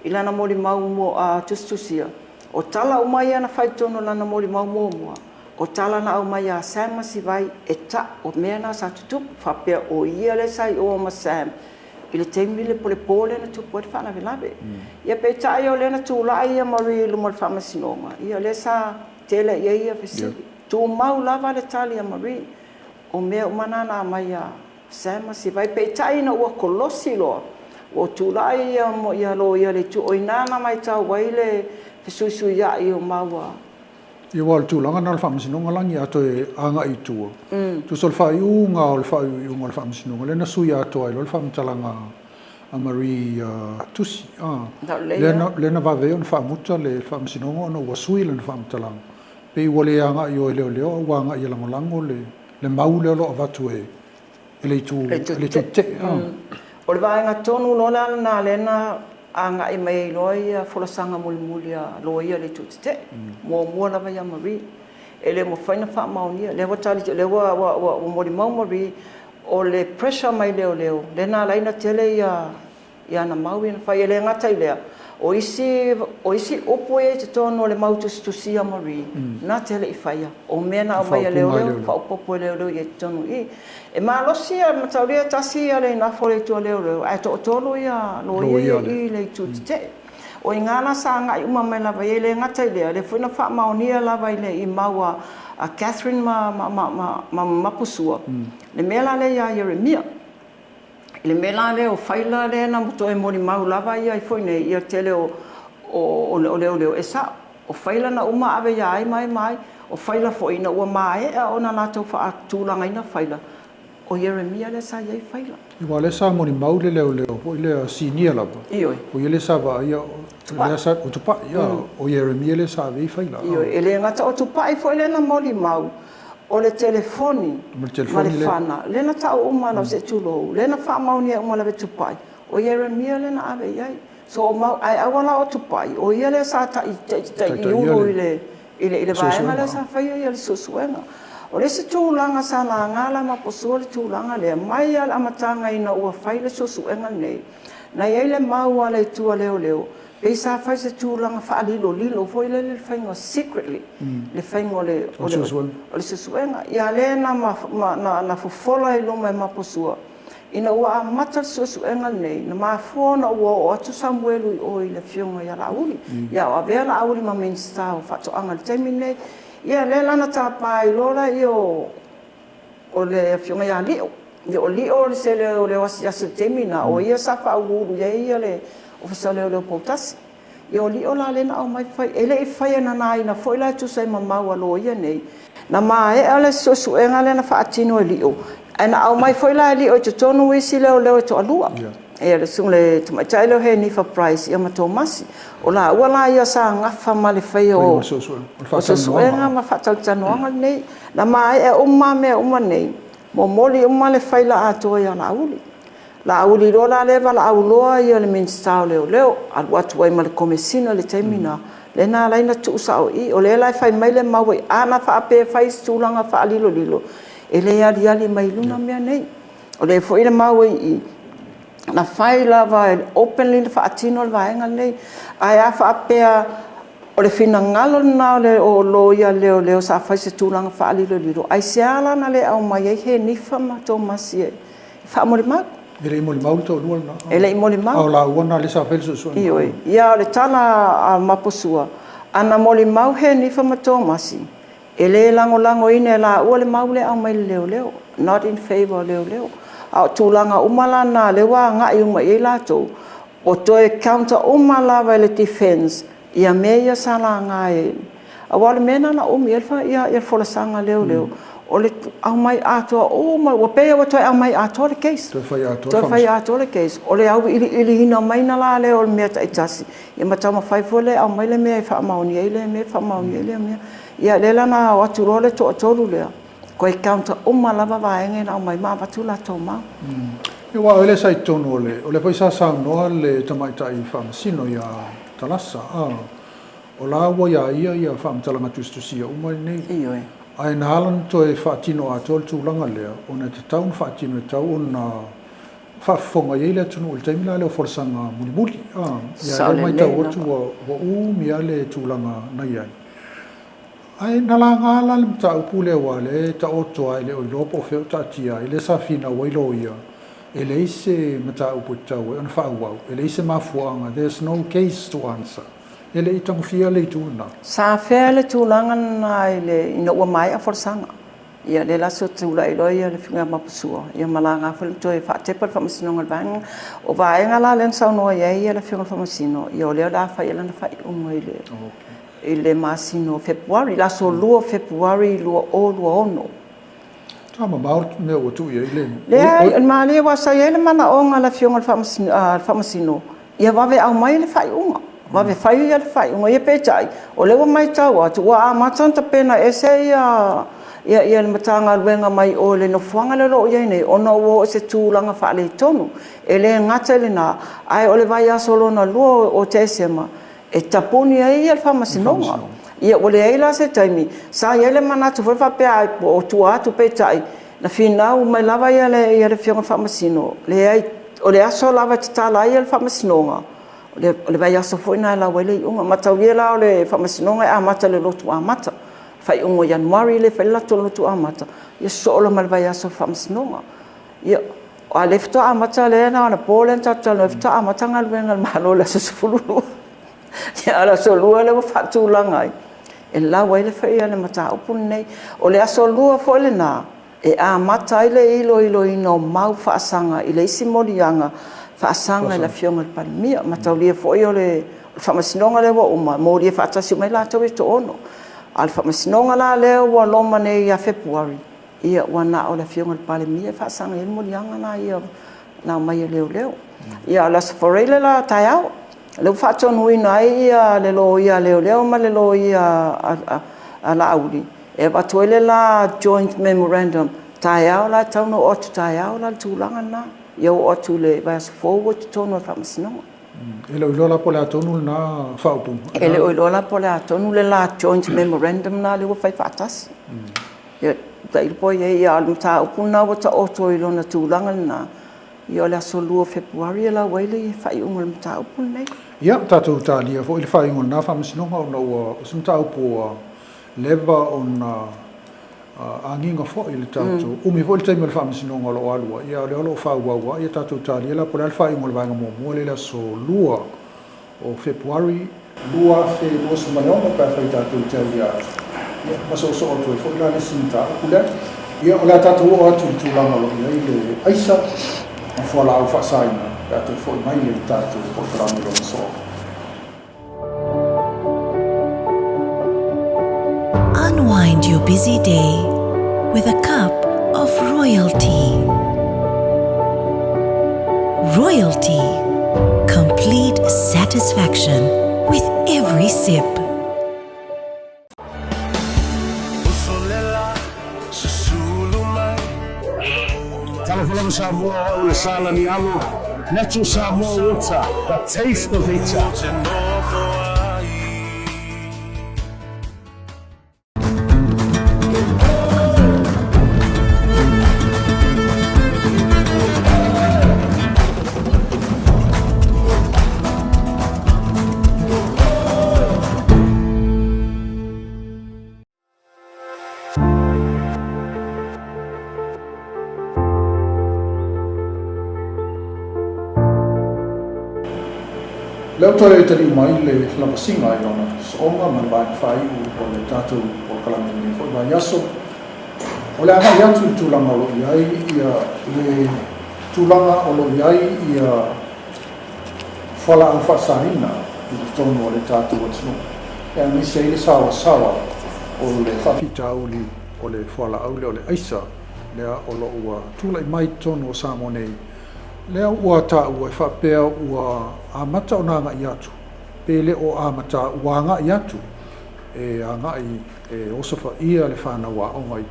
Speaker 5: i lana molimau mua, tusitusia, o tala uma ia na fai i totonu o lana molimau muamua, O tala na aumai iā Sam ma Sivai e ta, o mea na sa tutupu, faapea o ia lea sa i o ma Sam i le taimi le po le po lea na tupu ai le faalavelave. Ia peitai o lea na tulai ia Marie i luma o le faamasinoga, ia lea sa tele i ai ia fesili. Tumau lava le tali a Marie, o mea uma na na aumai iā Sam ma Sivai. Peitai ina ua kolosi loa, ua tulai ia ia loia i le itu, o i ina na maitau ai le fesuisuiai o maua.
Speaker 4: Ia aua o le tulaga lena o le Faamasinoga Lagi a toe agai i tua, tusa o le faaiuga o le faaiuiuga o le Faamasinoga, lea na sui atoa ai loa le faamatalaga a Marie Tusi, a, lea na, lea na vave ai ona faamuta le Faamasinoga ona ua sui lana faamatalaga. Pei ua le agai i o e leoleo a ua agai e lagolago le, le mau lea o lo o avatu e, e le itu, e le itu tetee.
Speaker 5: O le vaega tonu loa la lena lea na agai mai ai loa ia folasaga mulimuli a loia i le itu tetee. Muamua lava ia Marie. E le mafai ona faamaonia. Lea ua tali, lea ua, ua, ua, ua molimau Marie, o le pressure mai leoleo lea na ala ai ona tele ia i ana mau ia na fai. E le gata i lea, o isi, o isi upu ia i totonu o le mau tusitusia a Marie, na te le i faia. O mea na aumai e leoleo, faaopoopo e leoleo i ai i totonu i i. E malosi ia mataulia e tasi ia Leinafo i le itu a leoleo, ae toatolu ia loia ia i i le itu tetee. O i ina la sa agai uma mai lava i ai. E le gata i lea, o lea foi na faamaonia lava i le i mau a Catherine ma, ma, ma, ma, ma Mapusua, le mea la lea ia Ieremia. I le mea la lea o faila lea na toe molimau lava ia ai foi nei, ia tele o, o, o leoleo e sao. O faila na uma ave ia ai ma ai ma ai. O faila foi ina ua maea ona latou faatulagaina faila, o Ieremia lea sa i ai faila.
Speaker 4: Aua o lea sa molimau le leoleo foi lea sinia lava.
Speaker 5: Ioe.
Speaker 4: O ia lea sa vaaia, lea sa, o Tupai, a, o Ieremia lea sa ave ai faila.
Speaker 5: Ioe, e le gata o Tupai foi lea na molimau, O le telefoni ma le fana, lea na tau uma lau se i tulou, lea na faamaonia uma lava e Tupai, o Ieremia lea na ave i ai. So o mau, ae aua la o Tupai, o ia lea sa taitaiulu i le, i le, i le vaega lea sa faia ia le suesuega. O le isi tulaga sa laga la Maposua le tulaga lea, mai lava i le amataga ina ua fai le suesuega lenei, na i ai le mau a le itu a leoleo, Pei sa fai se tulaga faalilolilo foi lele le faiga secretly le faiga o le o le suesuega. Ia lea na na fofola i luma e Maposua. Ina ua amata le suesuega lenei, na mafua ona ua oo atu Samuelu i o i le afioga ia Laauli. Ia o avea Laauli ma Minisita o Faatoaga i le taimi lenei. Ia lea la na tapa ai loa lea o o le afioga ia Lio. Ia o Lio o le sele o le asiasi i le taimi lena, o ia sa faauluulu i ai le Ofisa o Leoleo o Poutasi. Ia o Lio la lea na aumai fai, e le i faia nanaina foi la e tusa ai ma mau a loia nei. Na maea le suesuega lea na faatino e Lio, ae na aumai foi la e Lio i totonu isi leoleo e toalua. Ia le susuga i le tamaitai lea o Henifa Price ia ma Tomasi. O laua la ia sa gafa ma le faia o suesuega ma faatalatalanoaga lenei. Na maea uma mea uma nei, momoli uma le faila atoa ia Laauli. Laauli loa la lea valaau loa ia le Minisita o Leoleo, alu atu ai ma le Komesina i le taimi lena, lea na ala ai ona tuusao i i. O lea la e fai mai le mau, ana faapea e fai se tulaga faalilolilo, e le aliali mai i luma mea nei. O lea foi e mau i i, na fai lava openly na faatino le vaega lenei. Ae a faapea o le finagalo lena o loia leoleo sa fai i se tulaga faalilolilo, aisea la na le aumai ai Henifa ma Tomasi e faamolimau?
Speaker 4: E le i molimau le toalua lena.
Speaker 5: E le i molimau.
Speaker 4: A o laua na lea sa fai le suesuega.
Speaker 5: Ioe. Ia, o le tala a Maposua, ana molimau Henifa ma Tomasi, e le lagolagoina e laua le mau lea e aumai e le leoleo, not in favour o leoleo. A o tulaga uma la na lea ua agai uma i ai latou, ua toe counter uma lava e le defence ia mea ia sa laga e... Aua o le mea lena na umi ai le folasaga a leoleo, o le aumai atoa uma, ua pei ua toe aumai atoa le case.
Speaker 4: Toe fai
Speaker 5: atoa le case. O le auiliiliina mai la lea o mea taitasi, ia ma taumafai foi lea e aumai le mea e faamaonia ai lea mea, faamaonia ai lea mea. Ia lea la na o atu loa le toatolu lea, toe counter uma lava vaega na aumai ma avatu latou mau.
Speaker 4: Ia, aua o lea sa i totonu o le... O lea foi sa saunoa le tamaitai faamasino ia Talasa, o la ua ia ia ia faamatalaga tusitusia uma nei.
Speaker 5: Ioe.
Speaker 4: Ae na ala ona toe faatino atoa le tulaga lea, ona e tatau ona faatino, e tatau ona faafofoga i ai le atunuu i le taimi la lea o folasaga mulimuli. Ia, lea matau atu ua umi lava le tulaga na i ai. Ae na laga la le mataupu lea aua o lea e taoto lava e le o iloa po o fea o taatia ai, lea sa finau ai loia, e leai se mataupu e tatau ai ona faaauau, e leai se mafuaaga, there's no case to answer. E le i tagofia le itu lena.
Speaker 5: Sa afea le tulaga lena i le, ina ua maea folasaga. Ia, lea la sa tulai loa le Afioga ia Mapusua, ia ma laga foi le toe faatepa le Faamasinoga i le vaega. O vaega la lea na saunoa i ai le Afioga i le Faamasino, ia o lea o le a fai i ai lana faaiuga i le i le masina o Fepuari, le aso 2 o Fepuari 2026.
Speaker 4: Sa mamao le mea ua tuu i ai le...
Speaker 5: Leai, o le malie aua sa i ai le manaoga a le Afioga i le Faamasino, ia vave aumai le faaiuga, vave fai le faaiuga. Ia peitai, o lea ua matau atu ua amata ona tapena ese ia ia le Matagaluega mai o i le nofoaga lea o lo o i ai nei, ona ua oo i se tulaga faaletonu. E le gata i lena, ae o le vaiaso lona lua o Tesema, e tapuni ai le faamasinoga. Ia ua leai la se taimi, sa i ai le manatu foi faapea o tua atu, peitai, na finau mai lava le Afioga i le Faamasino, leai, o le aso lava e tatala ai le faamasinoga, o le vaiaso foi lena e lau ai le iuga. Mataulia la o le faamasinoga e amata i le lotu amata, faaiuga o Ianuari lea e fai le latou lotu amata, ia sosoo loa ma le vaiaso o le faamasinoga. Ia, a o lea faatoa amata lea na ona po lea na tatou talanoa ai, faatoa amata galuega a le Malo i le aso 12. Ia, a o le aso 2 lea ua faatulaga ai, e lau ai le fai le mataupu lenei. O le aso 2 foi lena e amata ai le iloiloina o mau faasaga i le isi moliaga faasaga i le Afioga i le Palemia. Mataulia foi o le faamasinoga lea ua uma, molia faatasi uma ai latou ia e toaono. A o le faamasinoga la lea ua loma nei ia Fepuari, Ia, ua na o le Afioga i le Palemia e faasaga i ai le moliaga la ia na aumai e leoleo. Ia, a o le Aso Faraile la taeao, lea ua faatonuina ai le loia a leoleo ma le loia a Laauli e avatu ai le la joint memorandum taeao la e tatau ona oo atu taeao la le tulaga lena, ia oo atu i le vaiaso fou ua i totonu o le faamasinoga.
Speaker 4: E le o iloa la po o le a tonu lena faaupuga.
Speaker 5: E le o iloa la po o le a tonu le la joint memorandum lena lea ua fai faatasi. Ia, tailo po i ai, a o le mataupu lena ua taoto i lona tulaga lena, ia o le aso 2 o Fepuari e lau ai le faaiuga o le mataupu lenei.
Speaker 4: Ia, tatou talia foi le faaiuga o lena faamasinoga ona ua o se mataupu ua leva ona agiga foi i le tatou, umi foi le taimi o le Faamasinoga o lo o alu ai, a o lea o lo o faaauau lava. Ia tatou talia la po o le a le faaiuga o le vaega muamua lea i le aso 2 o Fepuari 2026 pe afai tatou te aulia atu, ia, ma soosoo atu ai foi la le isi mataupu lea. Ia, o le a tatou oo atu i le tulaga o lo o i ai le aisa ma fualaau faasaina pe a toe foi mai le tatou polokalame lona soo.
Speaker 6: Unwind your busy day with a cup of royalty. Royalty. Complete satisfaction with every sip.
Speaker 2: Talofa lava Samoa, o au le Salani Alo, Natural Samoa Water, the taste of nature.
Speaker 4: Lea ua toe taliu mai le lavasiga i lona sooga ma le vaega faaiu o le tatou polokalame i lenei foi vaiaso. O le agai atu i le tulaga o lo o i ai ia le tulaga o lo o i ai ia fualaau faasaina i totonu o le tatou atunuu, aemaise ai le saoasaoa o le faafitauli o le fualaau lea o le aisa lea o lo o ua tulai mai i totonu o Samoa nei, lea ua taua e faapea ua amata ona agai atu, pe le o amata ua agai atu e agai e osofaia le fanau aoga i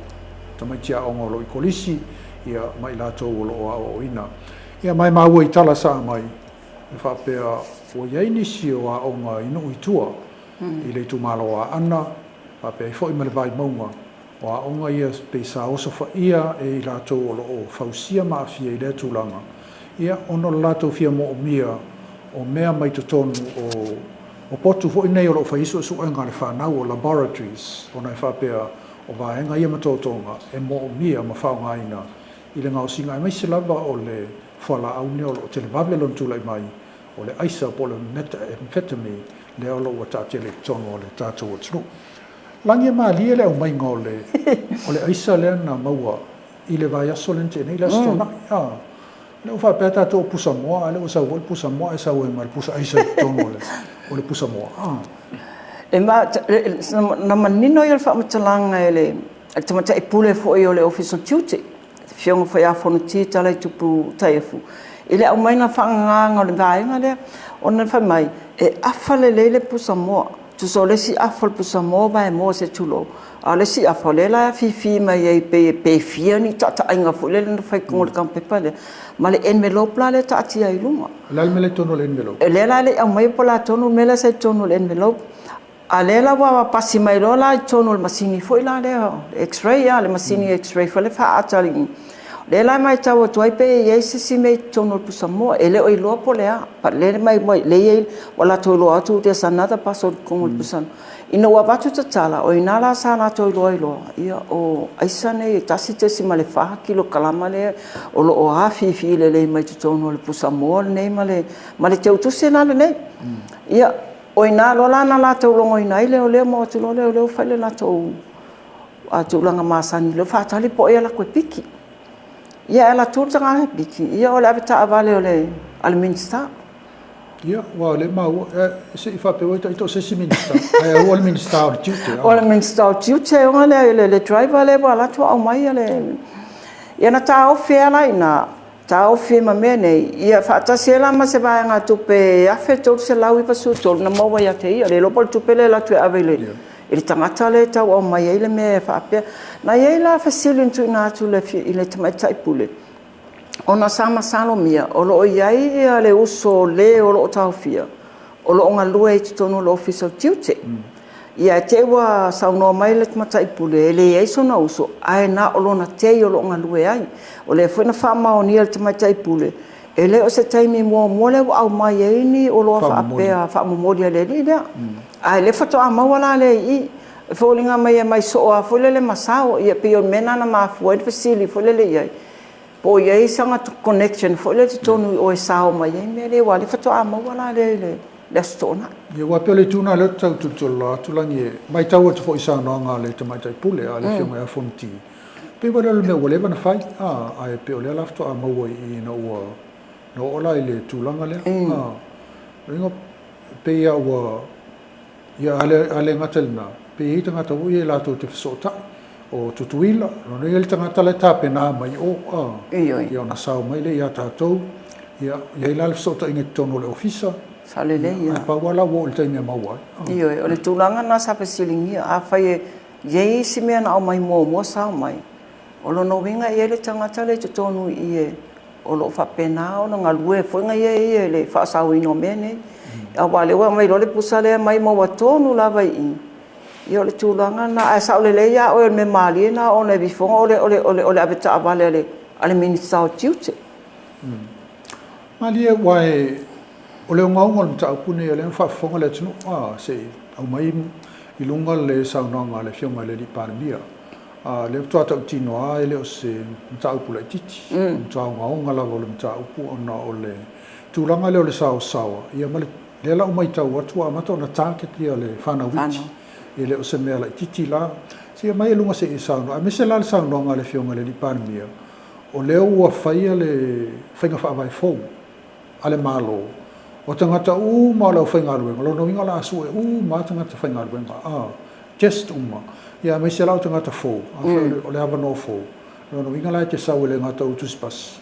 Speaker 4: tamaiti aoga o lo o i kolisi ia ma i latou o lo o aoaoina. Ia ma e maua i tala sa aumai e faapea ua i ai nisi o aoga i nuu i tua i le itumalo o Aana faapea ai foi ma le Vaimauga. O aoga ia pei sa osofaia e i latou o lo o fausia ma aafia i lea tulaga, ia ona o le latou fia moomia o mea mai totonu o o potu foi nei o lo o fai ai suesuega a le fanau, o laboratories, ona e faapea o vaega ia ma totoga e moomia ma faaaogaina i le gaosiga aemaise lava o le fualaau lea o lo o televave lona tulai mai, o le aisa po o le methamphetamine lea o lo o ua taatele i totonu o le tatou atunuu. Lagi e malie le aumaiga o le o le aisa lea na maua i le vaiaso lea na tea nei, le Aso Toonai. A, lea ua faapea tatou o pusamoa, a lea ua sau foi le pusamoa ae sau ai ma le pusa aisa i totonu o le o le pusamoa. A.
Speaker 5: E ma, na manino ia o le faamatalaga e le Tamaitai Pule foi o le Ofisa o Tiute, Afioga foi ia Fonoti Talaitupu Taefu, i le aumaiga faagagaga o le vaega lea, ona fai mai, e afa lelei le pusamoa. Tusa o le isi afa o le pusamoa vaemoa se tulou, a o le isi afa, o lea la e afifi mai ai pei e pefia ni taataiga foi lele na fai i totonu o le taumpepa lea, ma le envelope la lea e taatia ai i luga.
Speaker 4: O le a le mea la e i totonu o le envelope?
Speaker 5: O lea la e le i aumaia po o le a tonu le mea lea sa i totonu o le envelope. A lea la ua pasi mai loa la i totonu o le masini foi la lea, x-ray a, le masini x-ray foi lea faata i lea la e matau atu ai pe i ai se isi mea i totonu o le pusamoa. E le o iloa po o le a. But lea mai lea i ai ua latou iloa atu there's another parcel i totonu o le pusamoa. Ina ua avatu tatala, o i ina la sa latou iloa ai loa, ia o aisa nei e 1.4 kilokalama lea o lo o afifi lelei mai totonu o le pusamoa lenei ma le ma le teutusi la lenei. Ia, O i ina loa la na latou logoina ai leoleo ma o atu loa leoleo fai le latou tulaga masani lea faatali po o ai e alu atu e piki. Ia e alu atu le tagata e piki, ia o le avetaavale o le a le Minisita.
Speaker 4: Ia, aua o lea e maua, se i faapea ua ita o se isi Minisita, ae aua le Minisita o le Tiute.
Speaker 5: O le Minisita o le Tiute, ona lea le driver lea ua alu atu aumai le... Ia na taofi ai la i ina, Taofi ma mea nei, ia faatasi ai la ma se vaegatupe e $1,393 na maua ia te ia. Le iloa po o le tupe lea e alu atu e ave i le, i le tagata lea e tau aumai ai le mea e faapea. Na i ai la fesili na tuuina atu i le Tamaitai Pule, ona sa masalomia o lo o i ai ia le uso o le o lo o taofia, o lo o galue i totonu o le Ofisa o Tiute. Ia, te i ua saunoa mai le Tamaitai Pule e leai sona uso, ae na o lona tei o lo o galue ai. O lea foi na faamaonia e le Tamaitai Pule, e le o se taimi muamua lea ua aumai ai ni oloa faapea faamomoli a le alii lea. Ae o lea faatoa maua la lea i i. E foliga mai e aumai soo lava foi lele ma sao. Ia pei o le mea lena na mafua ai le fesili foi lele i ai, po o i ai sana connection foi lele i totonu i o e sao mai ai mea nei aua o lea faatoa maua la lea i le Aso Toonai.
Speaker 4: Ia aua pei o le itu lena lea ou te tau tulituli atu Lagi e matau atu foi i saunoaga a le Tamaitai Pule a le Afioga ia Fonoti, pei foi lea o le mea ua leva ona fai, a, ae pei o lea la faatoa maua i i ina ua na oo la i le tulaga lea. A, lona uiga pei lava ua Ia, a le, a le gata i lena, pe i ai tagata foi ia latou te fesootai, o Tutuila, lona uiga le tagata la e tapena mai i o, a,
Speaker 5: Ioe.
Speaker 4: ia ona sao mai lea ia tatou, ia, i ai la le fesootaiga i totonu o le ofisa,
Speaker 5: Sao lelei,
Speaker 4: ia,
Speaker 5: ia.
Speaker 4: ae pau lava la ua oo i le taimi e maua ai. A.
Speaker 5: Ioe, o le tulaga lena sa fesiligia, afai e i ai isi mea na aumai muamua sao mai, o lona uiga e i ai le tagata lea i totonu i i e o lo o faapena ona galue foi na ia ia i le faasaoina o mea nei. Aua o lea ua aumai loa le pusa lea aumai maua tonu lava i i. Ia o le tulaga lena, ae sao lelei lava oe o le mea malie lena ona e alu ifo o le avetaavale a le Minisita o Tiute.
Speaker 4: Malie aua o le ogaoga o le mataupu lenei o lea na faafofoga le atunuu, a, se i aumai i luga le saunoaga a le Afioga i le Alii Palemia. A o lea faatoa tautino lava e le o se mataupu laitiiti, o le matua ogaoga lava o le mataupu ona o le tulaga lea o le saosaoa, ia ma le, lea la ua matau atu ua amata ona target le fanau iti. E le o se mea laitiiti la. Se i aumai i luga se i saunoa, aemaise la le saunoaga a le Afioga i le Alii Palemia, o lea ua faia le faiga faavae fou a le Malo, o tagata uma o le aufaigaluega, o lona uiga o le a sue uma lava tagata faigaluega, a, test uma, ia aemaise la o tagata fou, afai o le avanoa fou, o lona uiga la e te sau e le gata o ou tusi pasi,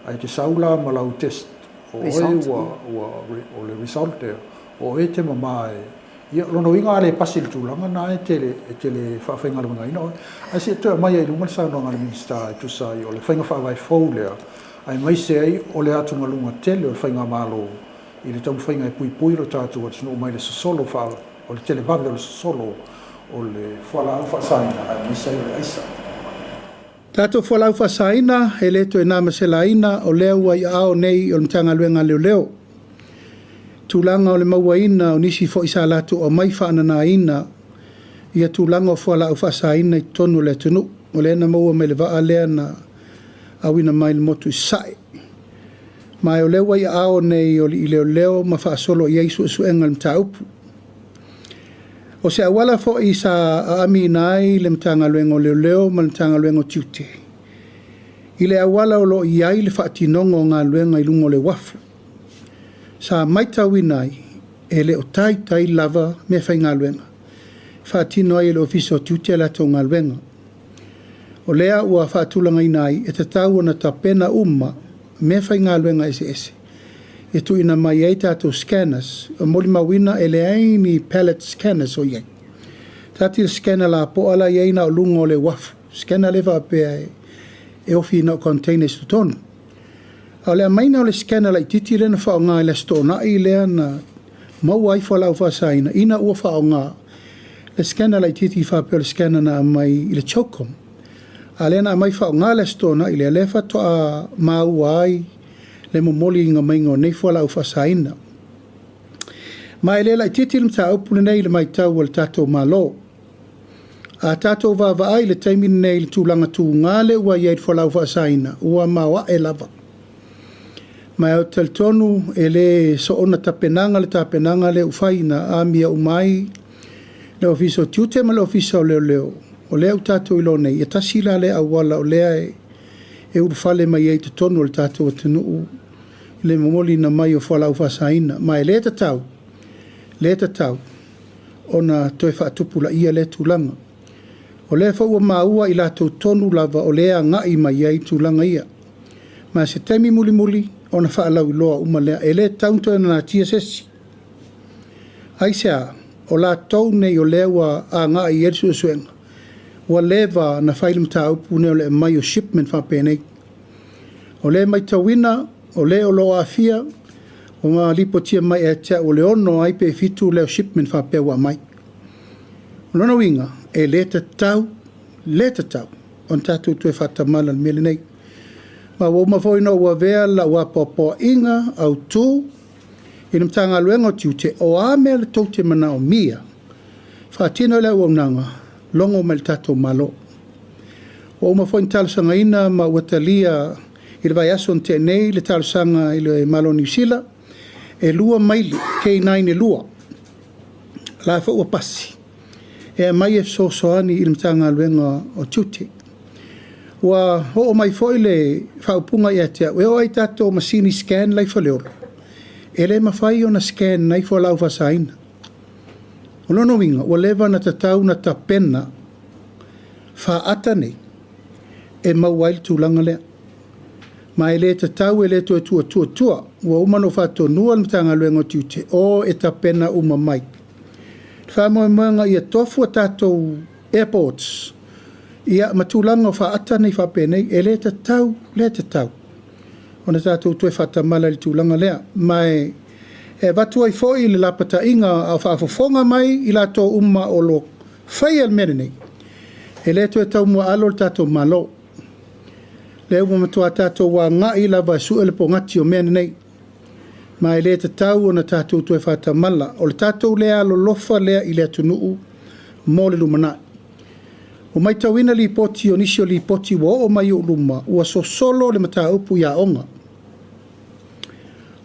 Speaker 4: ae te sau la ma lau test, o oe ua, ua, o le result lea, o oe e te mama e, ia, o lona uiga a le pasi i le tulaga lena e te, e te le faafaigaluegaina oe. Ae se i toe aumai ai i luga le saunoaga a le Minisita e tusa ai o le faiga faavae fou lea, aemaise ai o le atugaluga tele o le faigamalo i le taumafaiga e puipui lo tatou atunuu mai le sosolo faa, o le televave o le sosolo o le fualaau faasaina aemaise ai o le aisa.
Speaker 7: Tatou fualaau faasaina, e le toe na ma se laina, o lea ua i aao nei o le Matagaluega a Leoleo. Tulaga o le mauaina o nisi foi sa latou aumai faananaina ia tulaga o fualaau faasaina i totonu o le atunuu. O lea na maua mai le vaa lea na auina mai le motu i Sasae. Ma o lea ua i aao nei o alii leoleo ma faasolo i ai suesuega o le mataupu. O se auala foi sa aamiina ai le Matagaluega o Leoleo ma le Matagaluega o Tiute i le auala o lo o i ai le faatinoga o galuega i luga o le uafu, sa matauina ai e le o taitai lava meafaigaluega e faatino ai e le Ofisa o Tiute a latou galuega. O lea ua faatulagaina ai e tatau ona tapena uma meafaigaluega eseese e tuuina mai ai tatou scanners. E molimauina e leai ni pallet scanners o i ai. Tati le scanner lapoa la e i ai na o luga o le uafu, scanner lea faapea e ofi na o containers i totonu. A o le aumaiga o le scanner laitiiti lea na faaaoga i le Aso Toonai lea na maua ai fualaau faasaina ina ua faaaoga le scanner laitiiti faapea o le scanner na aumai i le CHOGM. A lea na aumai faaaoga le Aso Toonai lea, lea faatoa maua ai le momoliina maiga o nei fualaau faasaina. Ma e le laitiiti le mataupu lenei i le matau a le tatou Malo. A tatou vaavaai i le taimi lenei i le tulaga tuga lea ua i ai le fualaau faasaina, ua maoae lava. Ma ou te talitonu e le soona tapenaga le tapenaga lea ua fai na amia uma ai le Ofisa o Tiute ma le Ofisa o Leoleo, o lea ua tatou iloa nei, e tasi la lea auala o lea e ulufale mai ai i totonu o le tatou atunuu le momoliina mai o fualaau faasaina. Ma e le tatau, le tatau ona toe faatupulaia lea tulaga. O lea foi ua maua i latou tonu lava o lea e agai mai ai tulaga ia. Ma se taimi mulimuli ona faalauiloa uma lea. E le tatau ona toe natia se isi. Aisea? O latou nei o lea ua agai i ai le suesuega, ua leva ona fai le mataupu lenei o le aumai o shipment faapenei. O lea e matauina, o le o lo o aafia, ua lipotia mai ia te au o le 6 ai pe 7 lea o shipment faapea ua aumai. O lona uiga, e le tatau, le tatau ona tatou toe faatamala i le mea lenei. Ma ua uma foi ona ou avea lau apoapoaiga autu i le Matagaluega o Tiute, o a mea tou te manaomia, Faatino ai le auaunaga, logo mai i le tatou Malo. Ua uma foi ona talosagaina ma ua talia i le vaiaso na tea nei le talosaga i le Malo o Niu Sila e 2 maili K9 e 2, la foi ua pasi, e aumai e fesoasoani i le Matagaluega o Tiute. Ua oo mai foi le faaupuga ia te au, e oo lava i tatou masini scan la e i Faleolo, e le mafai ona scan ai fualaau faasaina. O lona uiga, ua leva ona tatau ona tapena faata nei e maua ai le tulaga lea. Ma e le tatau e le toe tuuatua i tua. Ua uma ona ou faatonuina le Matagaluega o Tiute, o e tapena uma mai. Le faamoemoega ia tofu a tatou airports ia ma tulaga o faata nei faapenei, e le tatau, le tatau ona tatou toe faatamala i le tulaga lea. Ma e avatu ai foi le lapataiga a o faafofoga mai i latou uma o lo o faia le mea lenei, e le toe taumuaalo le tatou Malo. O lea ua matua tatou agai lava e sue le pogati o mea nei, ma e le tatau ona tatou toe faatamala. O le tatou le alolofa lea i le atunuu mo le lumanai. Ua matauina lipoti o nisi o lipoti ua oo mai i ou luma, ua sosolo le mataupu i aoga.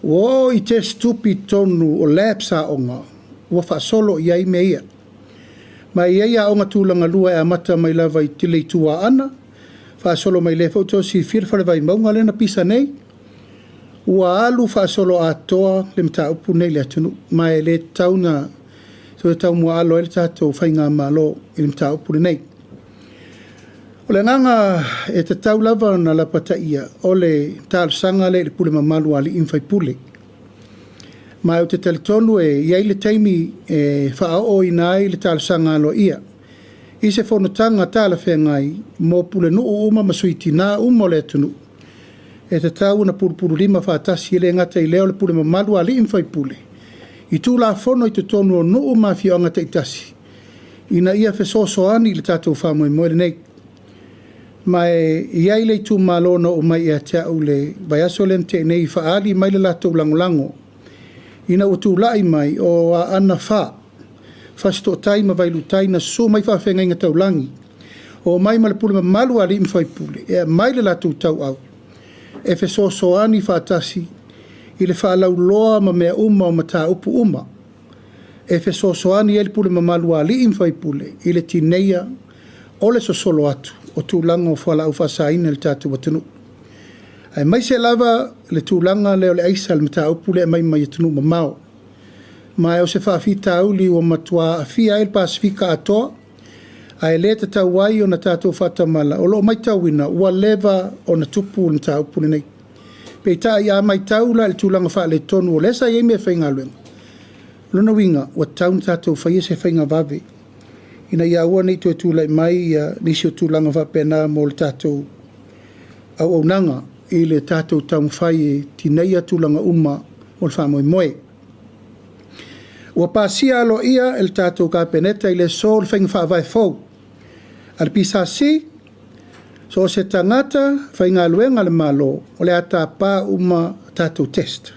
Speaker 7: Ua oo i test tupi i totonu o labs a aoga, ua faasolo i ai mea ia. Ma e i ai aoga tulagalua e amata mai lava i le Itu Aana, faasolo mai lea foi ua outou silafia le Fale Vaimauga lea na pisa nei, ua alu faasoloatoa le mataupu lenei i le atunuu, ma e le tatau ona toe taumuaalo ai le tatou faigamalo i le mataupu lenei. O le agaga e tatau lava ona lapataia, o le talosaga lea i le pule mamalu a alii ma faipule. Ma ou te talitonu e i ai le taimi e faaooina ai le talosaga aloaia i se fonotaga talafeagai mo pulenuu uma ma sui tina uma o le atunuu, e tatau ona pulupululima faatasi, e le gata i lea o le pule mamalu a alii ma faipule, i Tulafono i totonu o nuu ma afioaga taitasi, ina ia fesoasoani i le tatou faamoemoe lenei. Ma e i ai le itumalo na oo mai ia te au i le vaiaso lea na tea nei e faaali mai le latou lagolago ina ua tulai mai o Aana 4, Fasitootai ma Vailuutai na susu mai faafeagaiga taulagi, omai ma le pule mamalu a alii ma faipule e aumai le latou tauau e fesoasoani faatasi i le faalauloa ma mea uma o mataupu uma e fesoasoani ai le pule mamalu a alii ma faipule i le tineia o le sosolo atu o tulaga o fualaau faasaina i le tatou atunuu, aemaise lava le tulaga lea o le aisa, le mataupu lea e aumai mai atunuu mamao. Ma o se faafitauli ua matua aafia ai le Pasefika atoa, ae le tatau ai ona tatou faatamala, o lo o matauina ua leva ona tupu le mataupu lenei. Peitai a matau la i le tulaga faaletonu o lea sa i ai meafaigaluega, o lona uiga ua tatau ona tatou faia se faiga vave ina ia aua ne i toe tulai mai nisi o tulaga faapena mo le tatou auaunaga i le tatou taumafai e tineia tulaga uma o le faamoemoe. Ua pasia aloaia e le tatou Kapeneta i le aso le faiga faavae fou a le PSC, so o se tagata faigaluega a le Malo o le a tapa uma tatou test.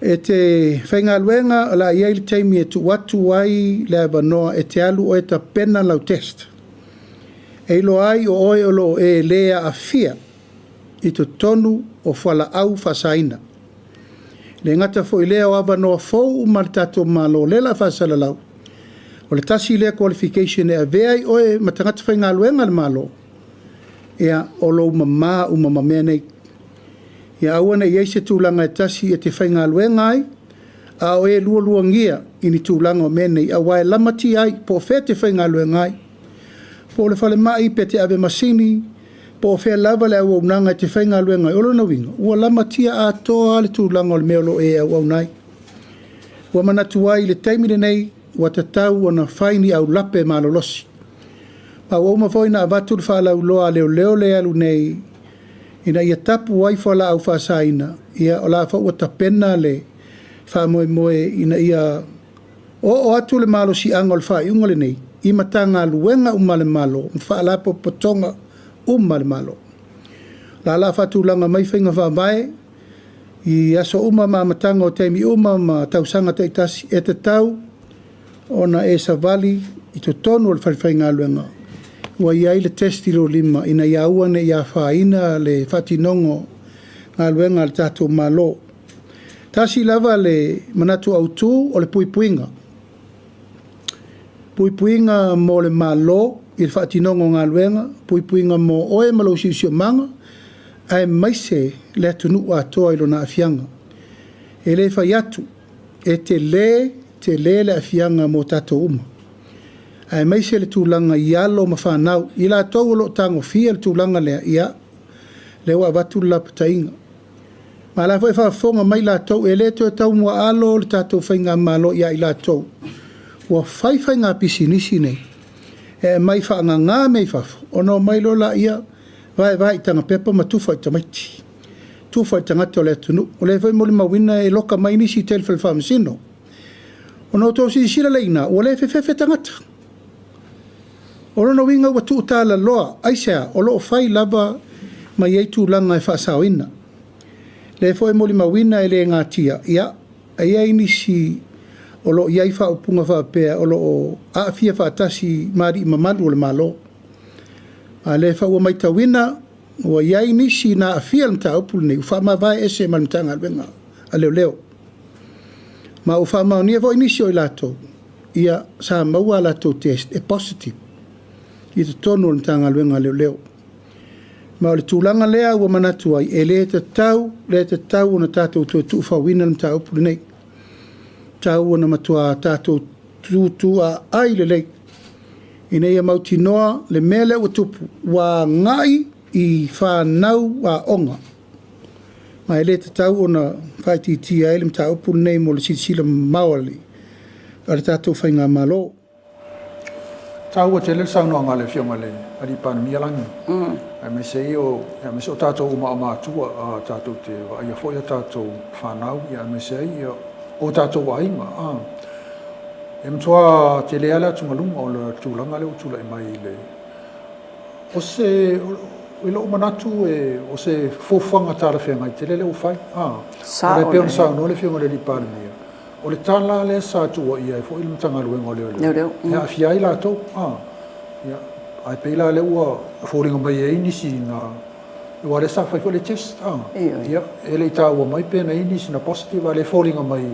Speaker 7: E te faigaluega o le a i ai le taimi e tuu atu ai le avanoa e te alu oe e tapena lau test. E iloa ai o oe o lo o e le aafia i totonu o fualaau faasaina. E le gata foi i lea o avanoa fou uma a le tatou Malo lea o le a faasalalau, o le tasi lea qualification e avea ai oe ma tagata faigaluega a le Malo, ia, o lou mama uma ma mea nei. Ia aua ne i i ai se tulaga e tasi e te faigaluega ai, a o e lualuagia i ni tulaga o mea nei, aua e lamatia ai po o fea e te faigaluega ai, po o le falemai pe te ave masini, po o fea lava le auaunaga e te faigaluega ai. O lona uiga, ua lamatia atoa lava le tulaga o le mea o lo o e auauna ai. Ua manatu ai i le taimi lenei, ua tatau ona fai ni aulape malolosi. Ma ua uma foi ona avatu le faalauiloa a leoleo lea e alu nei ina ia tapu ai fualaau faasaina, ia o la foi ua tapena le faamoemoe ina ia oo atu le malosiaga o le faaiuga lenei i Matagaluega uma a le Malo ma Faalapotopotoga uma a le Malo. O la o le a faatulaga mai faiga faavae i aso uma ma amataga o taimi uma ma tausaga taitasi e tatau. ona e savali i totonu o le falefaigaluega ua i ai le test i lou lima ina ia aua ne i afaina le faatinoga o galuega a le tatou Malo. Tasi lava le manatu autu o le puipuiga. Puipuiga mo le Malo i le faatinoga o galuega, puipuiga mo oe ma lou siosiomaga, aemaise le atunuu atoa i lona aafiaga. E le fai atu, e tele, tele le aafiaga mo tatou uma, aemaise le tulaga i alo ma fanau, i latou o lo o tagofia le tulaga lea, ia, lea ua avatu le lapataiga. Ma o la foi e faafofoga mai latou, e le toe taumuaalo le tatou faigamalo ia i latou ua fai faiga pisinisi nei, e aumai faagaga mea i fafo, ona omai loa laia vaevae i tagapepa ma tufa i tamaiti, tufa i tagata o le atunuu. O lea foi e molimauina e loka mai nisi i tele fale faamasino. Ona outou silasila lea i ina, ua le fefefe tagata. O lona uiga ua tuutalaloa, aisea? O lo o fai lava ma i ai tulaga e faasaoina. O lea foi e molimauina e le natia, ia, e i ai nisi o lo o i ai faaupuga faapea o lo o aafia faatasi ma alii mamalu o le Malo. A o lea foi ua matauina ua i ai nisi na aafia i le mataupu lenei ua faamavae ese ma le Matagaluega a Leoleo. Ma ua faamaonia foi nisi o i latou, ia, sa maua a latou test e positive i totonu o le Matagaluega a Leoleo. Ma o le tulaga lea ua manatu ai, e le tatau, le tatau ona tatou toe tuufauina le mataupu lenei. E tatau ona matua tatou tutuaai lelei ina ia mautinoa le mea lea ua tupu, ua agai i fanau aoga. Ma e le tatau ona faaitiitia ai le mataupu lenei mo le silasila mamao a le tatou faigamalo.
Speaker 4: Taua tele le saunoaga a le Afioga i le Alii Palemia Lagi, aemaise ai o, aemaise o tatou uma o matua, a tatou te vaaia foi a tatou fanau, ia aemaise ai ia o tatou aiga. A e matua tele lava le atugaluga o le tulaga lea ua tulai mai i le o se i lou manatu e o se fuafuaga talafeagai tele lea ua fai. A
Speaker 5: Sao
Speaker 4: e pei ona
Speaker 5: lelei.
Speaker 4: saunoa le Afioga i le Alii Palemia, O le tala lea sa tuuaia ai foi le Matagaluega o Leoleo,
Speaker 5: Leoleo,
Speaker 4: e aafia ai latou. A, ia, ae pei la lea ua foliga mai e i ai nisi na, aua lea sa fai foi le test, a,
Speaker 5: Ioe.
Speaker 4: ia, e le i taua mai pe na i ai nisi na positive, a o lea e foliga mai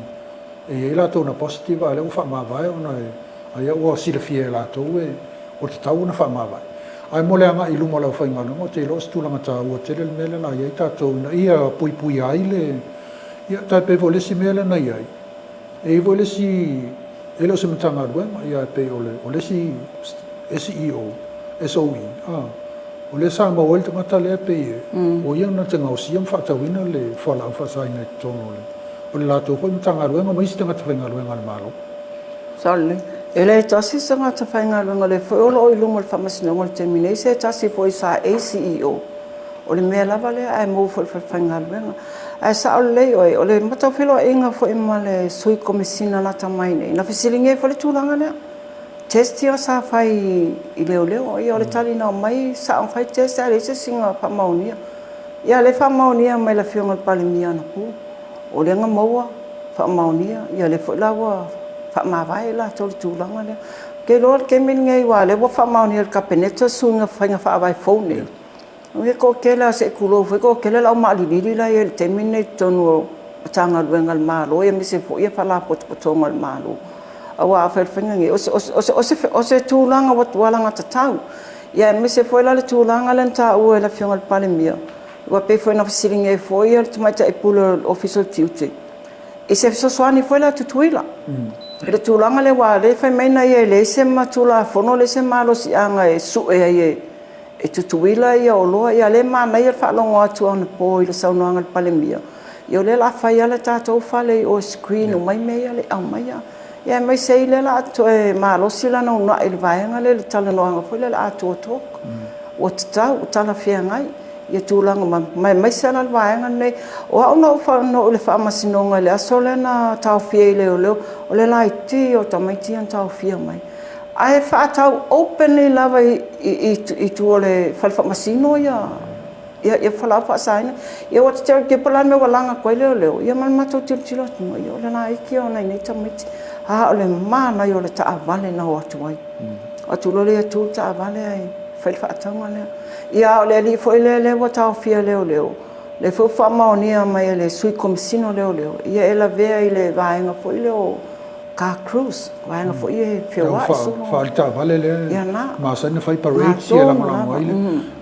Speaker 4: e i ai latou na positive, a o lea ua faamavae ona e, aia ua silafia e latou e, ua tatau ona faamavae. Ae mo le agai i luma o le aufaigaluega, ou te iloa o se tulaga taua tele le mea lea la i ai tatou ina ia puipuia ai le, Ia, tai pei foi o le isi mea lea na i ai, e i ai foi le isi, e le o se Matagaluega, ia e pei o le, o le isi SEO, SOE, a, o lea sa maua ai le tagata lea e pei e, o ia na te gaosia ma faatauina le fualaau faasaina i totonu o le, o le latou foi Matagaluega ma isi tagata faigaluega a le Malo.
Speaker 5: Sao lelei. E le tasi se tagata faigaluega, o lea foi o lo o i luma o le Faamasinoga i le taimi nei, se tasi foi sa ACEO. O le mea lava lea ae maua foi i le falefaigaluega. Ae sao lelei oe, o le matou feiloaiga foi ma le Sui Komesina lata mai nei, na fesiligia ai foi le tulaga lea. Test ia sa fai i leoleo, ia o le tali na aumai, sa ona fai test ae leai se isi na faamaonia. Ia lea e faamaonia mai e le Afioga i le Palemia anapo, o lea na maua, faamaonia, ia lea foi la ua faamavae i latou i le tulaga lea. Ou te iloa o le taimi lenei aua o lea ua faamaonia e le Kapeneta suiga faiga faavae fou nei, E toatele lava se i tulou foi, e toatele le au maalilili la e i ai i le taimi lenei i totonu o Matagaluega a le Malo aemaise foi Faalapotopotoga a le Malo. Aua afai o le faiga lenei, o se tulaga ua alagatatau, aemaise foi la le tulaga lea na taua e le Afioga i le Palemia, aua pei foi ona fesiligia ai foi le Tamaitai Pule o le Ofisa o le Tiute, i se fesoasoani foi lea a Tutuila i le tulaga lea, aua o lea e fai mai e leai se Tulafono leai se malosiaga e sue ai e E Tutuila ia oloa, ia lea e manaia le faalogo atu anapo i le saunoaga a le Palemia, ia o lea o le a fai lava le tatou fale i o e screen uma ai mea ia e aumai. Ia aemaise ai lea o le a toe malosi lana uunai i le vaega lea i le talanoaga foi lea o le atoatoa. Ua tatau, ua talafeagai ia tulaga uma, ma aemaise lava la le vaega lenei. O au na ou i le faamasinoga i le aso lea na taofia ai e leoleo, o le laiti ia o tamaiti ia na taofia mai. Ae faatau openly lava i tua o le fale faamasino ia fualaau faasaina. Ia what to tell you, po o le a le mea ua laga atu ai leoleo, ia ma le matou tilotilo atu, ia o le laiti ia o nai nei tamaiti. A o le manaia o le taavale na o atu ai. O atu loa lea tu le taavale ae fai le faatauga lea. Ia a o le alii foi lea lea ua taofia e leoleo, lea foi ua faamaonia mai e le Sui Komesina o Leoleo, ia e lavea i le vaega foi lea o car crews, vaega foi ia e feoai solo.
Speaker 4: Faale-taavale lea e masani ona fai parades ia e lagolago ai le.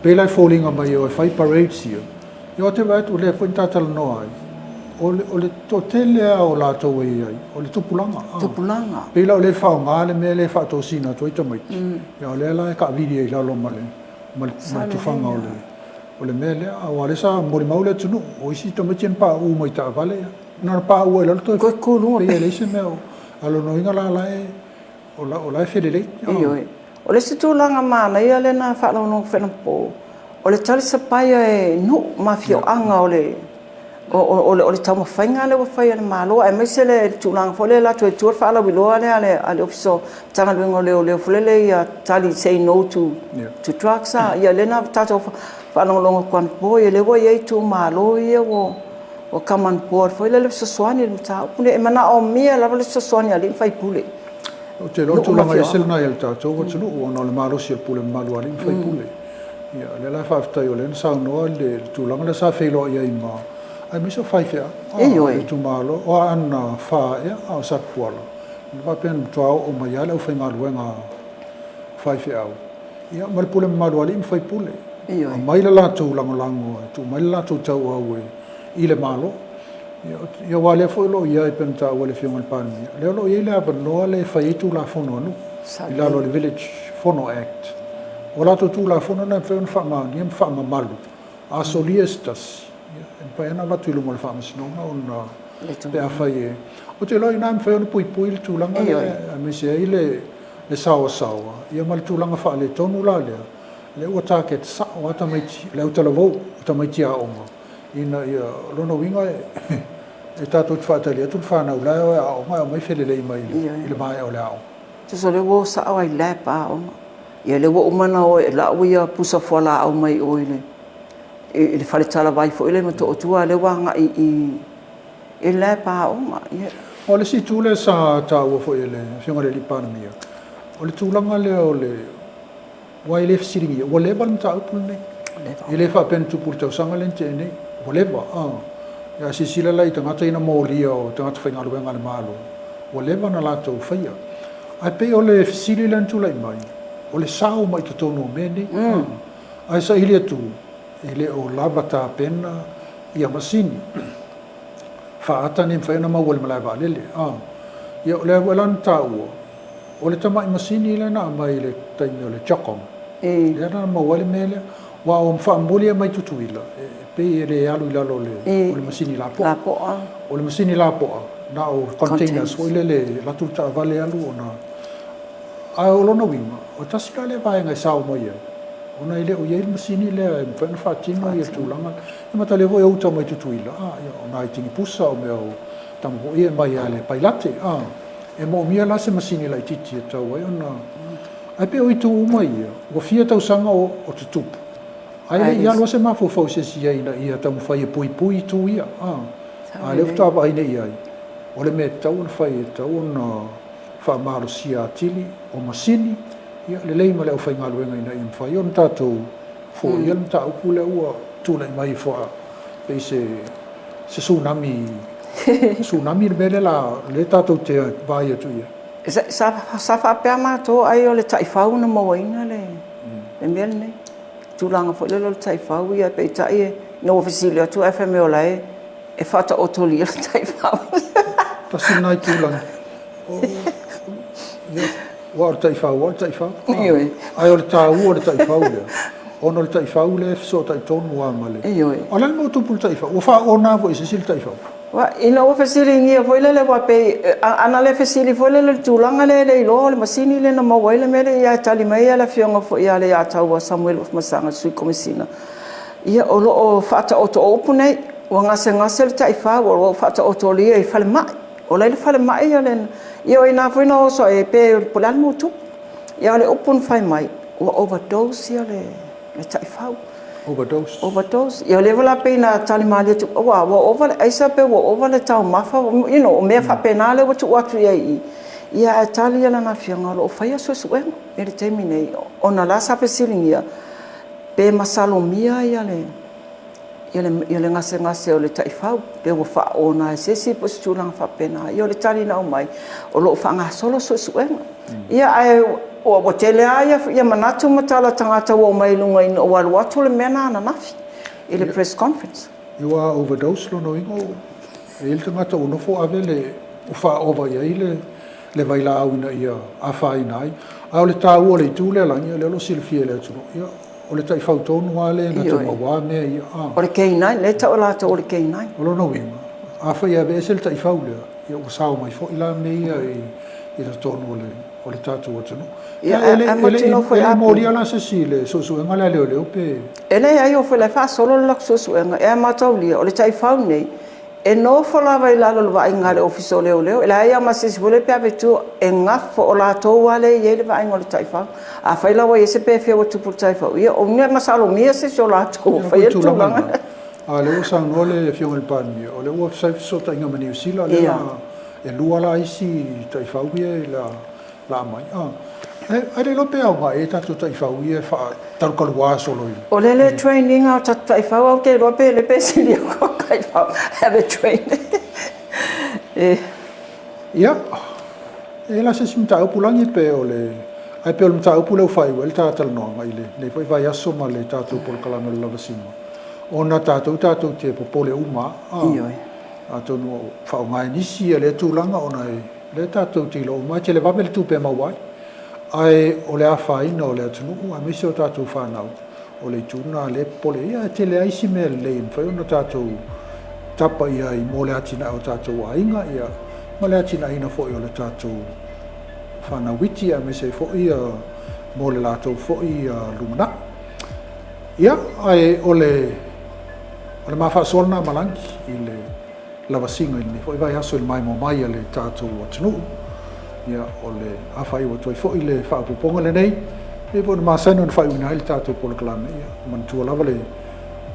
Speaker 4: Pei la e foliga mai e o e fai parades ia, ia ou te vaai atu o lea foi na ta talanoa ai, o le toatele lava o latou e i ai, o le tupulaga.
Speaker 5: Tupulaga.
Speaker 4: Pei la o lea e faaaoga le mea lea e faatosina atu ai tamaiti, a o lea la e taavili ai i lalo ma le tufaga o le mea lea. Aua o lea sa molimau le atunuu, o isi tamaiti na pauu mai taavale, na ona pauu lava i lalo toe pei e leai se mea o… A o lona uiga la o la e felelei.
Speaker 5: Ioe. O le isi tulaga manaia lea na faalogologo foi anapo, o le talisapaia e nuu ma afioaga o le o le taumafaiga lea ua fai e le Malo, aemaise le tulaga foi lea e alu atu ai i tua le faalauiloa lea a le Ofisa o Matagaluega o Leoleo foi lele ia tali say no to drugs. Ia lea na tatou faalogologo atu anapo, ia lea ua i ai itumalo ia ua come on board foi lele e fesoasoani i le mataupu lenei. E manaomia lava le fesoasoani a alii ma faipule.
Speaker 4: Ou te iloa o le tulaga ese lena i le tatou atunuu ona o le malosi o le pule mamalu a alii ma faipule. Ia, o lea la faafetai o lea na saunoa le tulaga lea sa feiloai ai ma, aemaise o faifeau o le itumalo, o Aana 4 ea a o Satapuala, na faapea na matua oo mai lava le aufaigaluega a faifeau, ia ma le pule mamalu a alii ma faipule. Aumai le latou lagolago, tuu mai le latou tauau i le Malo. Ia aua o lea foi o lo o i ai, pei ona taua e le Afioga i le Palemia, o lea o lo o i ai le avanoa lea e fai ai Tulafono a nuu i lalo o le Village Fono Act. O latou Tulafono na e mafai ona faamaonia ma faamamalu, a solia se tasi, e mafai lava ona avatu i luma o le Faamasinoga ona pe afai e… Ou te iloa o i ina e mafai ona puipui le tulaga lea aemaise ai le saoasaoa ma le tulaga faaletonu la lea, lea ua target sao lava tamaiti, le autalavou, o tamaiti aoga. Ina ia, o lona uiga e tatou te faatali atu le fanau la e o e aooga e aumai felelei mai i le maea o le aoga.
Speaker 5: Tusa o lea ua o sao lava i lab a aoga. Ia lea ua uma ona o e lau ia pusa fualaau mai o i le fale talavai foi lea i Motootua, a o lea ua agai i lab a aoga. Ia.
Speaker 4: O le isi itu lea sa taua foi e le Afioga i le Palemia, o le tulaga lea o le Aua e le fesiligia, ua leva le mataupu lenei. E le faapea na tupu i le tausaga lea na tea nei, ua leva. A silasila la i tagata ia na molia o tagata faigaluega a le Malo, ua leva ona latou faia. Ae pei o le fesili lea na tulai mai, o le sao mai totonu o mea nei. Ae saili atu, e le o lava tapena ia masini faata nei e mafai ona maua i le malae vaalele. Ia o lea foi la na taua, O le tamai masini lea na aumai i le taimi o le CHOGM, lea na maua ai le mea lea. Aua o faamomoli ia mai Tutuila, e pei e le alu i lalo o le masini lapoa. O le masini lapoa, na o containers foi lele e alu atu le taavale alu ona... Ae o lona uiga, o tasi la lea vaega e sao mai ai, ona e le o i ai le masini lea e mafai ona faatino le tulaga lea. E mataulia foi o uta mai Tutuila, o nai tinipusa, o mea o tama foi ia e aumai lava e le pailate. E moomia la se masini laitiiti e tatau ai ona... Ae pei o itu uma ia, ua fia tausaga o tutupu, ae le i alu lava se mafaufau i se isi ai ina ia taumafai e puipui itu ia. A o lea faatoa vaai nei i ai, o le mea e tatau ona fai, e tatau ona faamalosia atili o masini, ia lelei ma le aufaigaluega ina ia mafai ona tatou foia le mataupu lea ua tulai mai e pei se se tsunami, tsunami le mea lea la, lea tatou te vaai atu i
Speaker 5: ai. Sa faapea matou ai o le taifau na mauaina le mea lenei. Tulaga foi lele o le taifau, ia peitai ina ua fesili atu ae fai mai o la e faataotolia le taifau.
Speaker 4: Tasi lena itulagi. Aua o le taifau lava o le taifau.
Speaker 5: Ioe.
Speaker 4: Ae o le taua o le taifau lea, ona o le taifau lea e fesootai tonu lava ma le...
Speaker 5: Ioe.
Speaker 4: O le a le mea ua tupu i le taifau? Ua faaoona foi e se isi le taifau?
Speaker 5: Ina ua fesiligia foi lele, aua pei ana le fesili foi lele i le tulaga lea e le iloa o le masini lea na maua ai le mea lea, ae tali mai le afioga foi ia Leiataua Samuelu Afamasaga, le Sui Komesina, ia o lo o faataoto, o upu nei, ua gasegase le taifau, o lo o faataotolia i falemai. O la i le falemai ia le... Ia o i ina foi na oso ai pe po o le a le mea ua tupu. Ia o le upu na fai mai, ua overdose ia le taifau.
Speaker 4: Overdose.
Speaker 5: Overdose. Ia o lea la pei na tali malie atu, ua ova le aisa pe ua ova le taumafa, you know, o mea faapena lea ua tuu atu i ai i. Ia ae tali ia lana afioga o lo o faia suesuega i le taimi nei ona la sa fesiligia pe masalomia ia le ia le, ia le gasegase o le taifau pe ua faaona e se isi po o se tulaga faapena. Ia o le tali na aumai o lo o faagasolo suesuega. Ia ae ua, ua tele lava ia, ia manatu ma tala tagata ua omai i luga ina ua alu atu le mea na ananafi i le press conference.
Speaker 4: Ua overdose lona uiga ua e i ai le tagata ua nofo ave le ua faaova i ai le le vailaau ina ia afaina ai. A o le taua o le itu lea Lagi, o lea o lo o silafia e le atunuu, ia, o le taifau tonu lava lea na te mauā mea ia.
Speaker 5: A. O le K9, lea e tau e latou o le K9.
Speaker 4: O lona uiga, afai e aveese le taifau lea, ia ua sao mai foi la mea ia i totonu o le o le tatou atunuu.
Speaker 5: Ia, e le
Speaker 4: i molia la se isi i le suesuega lea a leoleo pe?
Speaker 5: E leai, o foi la e faasolo le latou suesuega, e mataulia, o le taifau nei, e nofo lava i lalo o le vaaiga a le Ofisa o Leoleo, e leai lava ma se isi foi lea pe ave i tua, e gafo, o latou lava lea e i ai le vaaiga o le taifau. Afai la ua i ai se pefea ua tupu i le taifau, ia o mea masalomia se isi o latou ua faia le tulaga lea.
Speaker 4: A o lea ua saunoa le Afioga i le Palemia, o lea ua fai fesootaiga ma Niu Sila, lea la e lua la isi taifau ia i la la aumai. Ae le iloa pe aoga ea tatou taifau ia e faatalutalua solo i.
Speaker 5: O le le train ina o tatou taifau ou te iloa pe le pe sili atu o taifau have a train.
Speaker 4: Ia, e la se isi mataupu Lagi pe o le ae pei o le mataupu lea ua faaiu ai le ta talanoaga i lenei foi vaiaso ma le tatou polokalame o le Lavasiga ona tatou tatou te popole uma a.
Speaker 5: Ioe.
Speaker 4: Atonu o faaaoga e nisi ia lea tulaga ona e Lea tatou te iloa uma, e tele vave le tupe e maua ai, ae o le afaina o le atunuu aemaise o tatou fanau, o le itu lena lea e popole ai. Ia, e tele lava isi mea lelei e mafai ona tatou tapa i ai mo le atinae o tatou aiga, ia, ma le atinaeina foi o le tatou fanau iti aemaise ai foi mo le latou foi lumanai. Ia, ae o le, o le ma faasoa lena ma Lagi i le lavasiga i lenei foi vaiaso i le maimoa mai a le tatou atunuu. Ia, o le a faaiu atu ai foi le faaopoopoga lenei, e pei foi ona masani ona faaiuina ai le tatou polokalame, ia, manatua lava le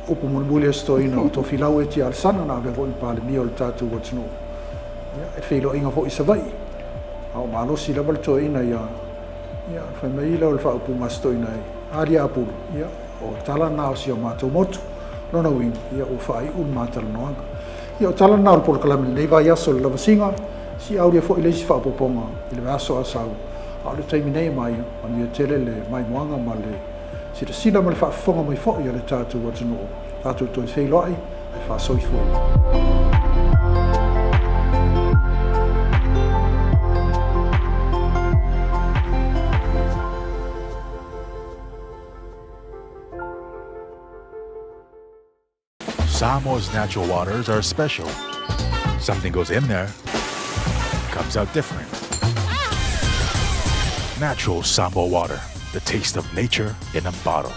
Speaker 4: upu mulimuli a si toeaina o Tofilau Eti Alesana na avea foi ma Palemia o le tatou atunuu. Ia, e feiloaiga foi i Savaii, a o malosi lava le toeaina ia, ia, fai mai lea o le faaupuga a si toeaina e alia apulu, ia, O tala na o si o matou motu. Lona uiga, ia ua faaiu le ma talanoaga. Ia o tala na o le polokalame i lenei vaiaso o le lavasiga, siaulia foi le isi faaopoopoga i le vaiaso a sau. A o le taimi nei e maia, manuia tele le maimoaga ma le silasila ma le faafofoga mai foi a le tatou atunuu. Tatou toe feiloai ae faasoifua.
Speaker 8: Samoa's natural waters are special. Something goes in there, comes out different. Natural Samoa water, the taste of nature in a bottle.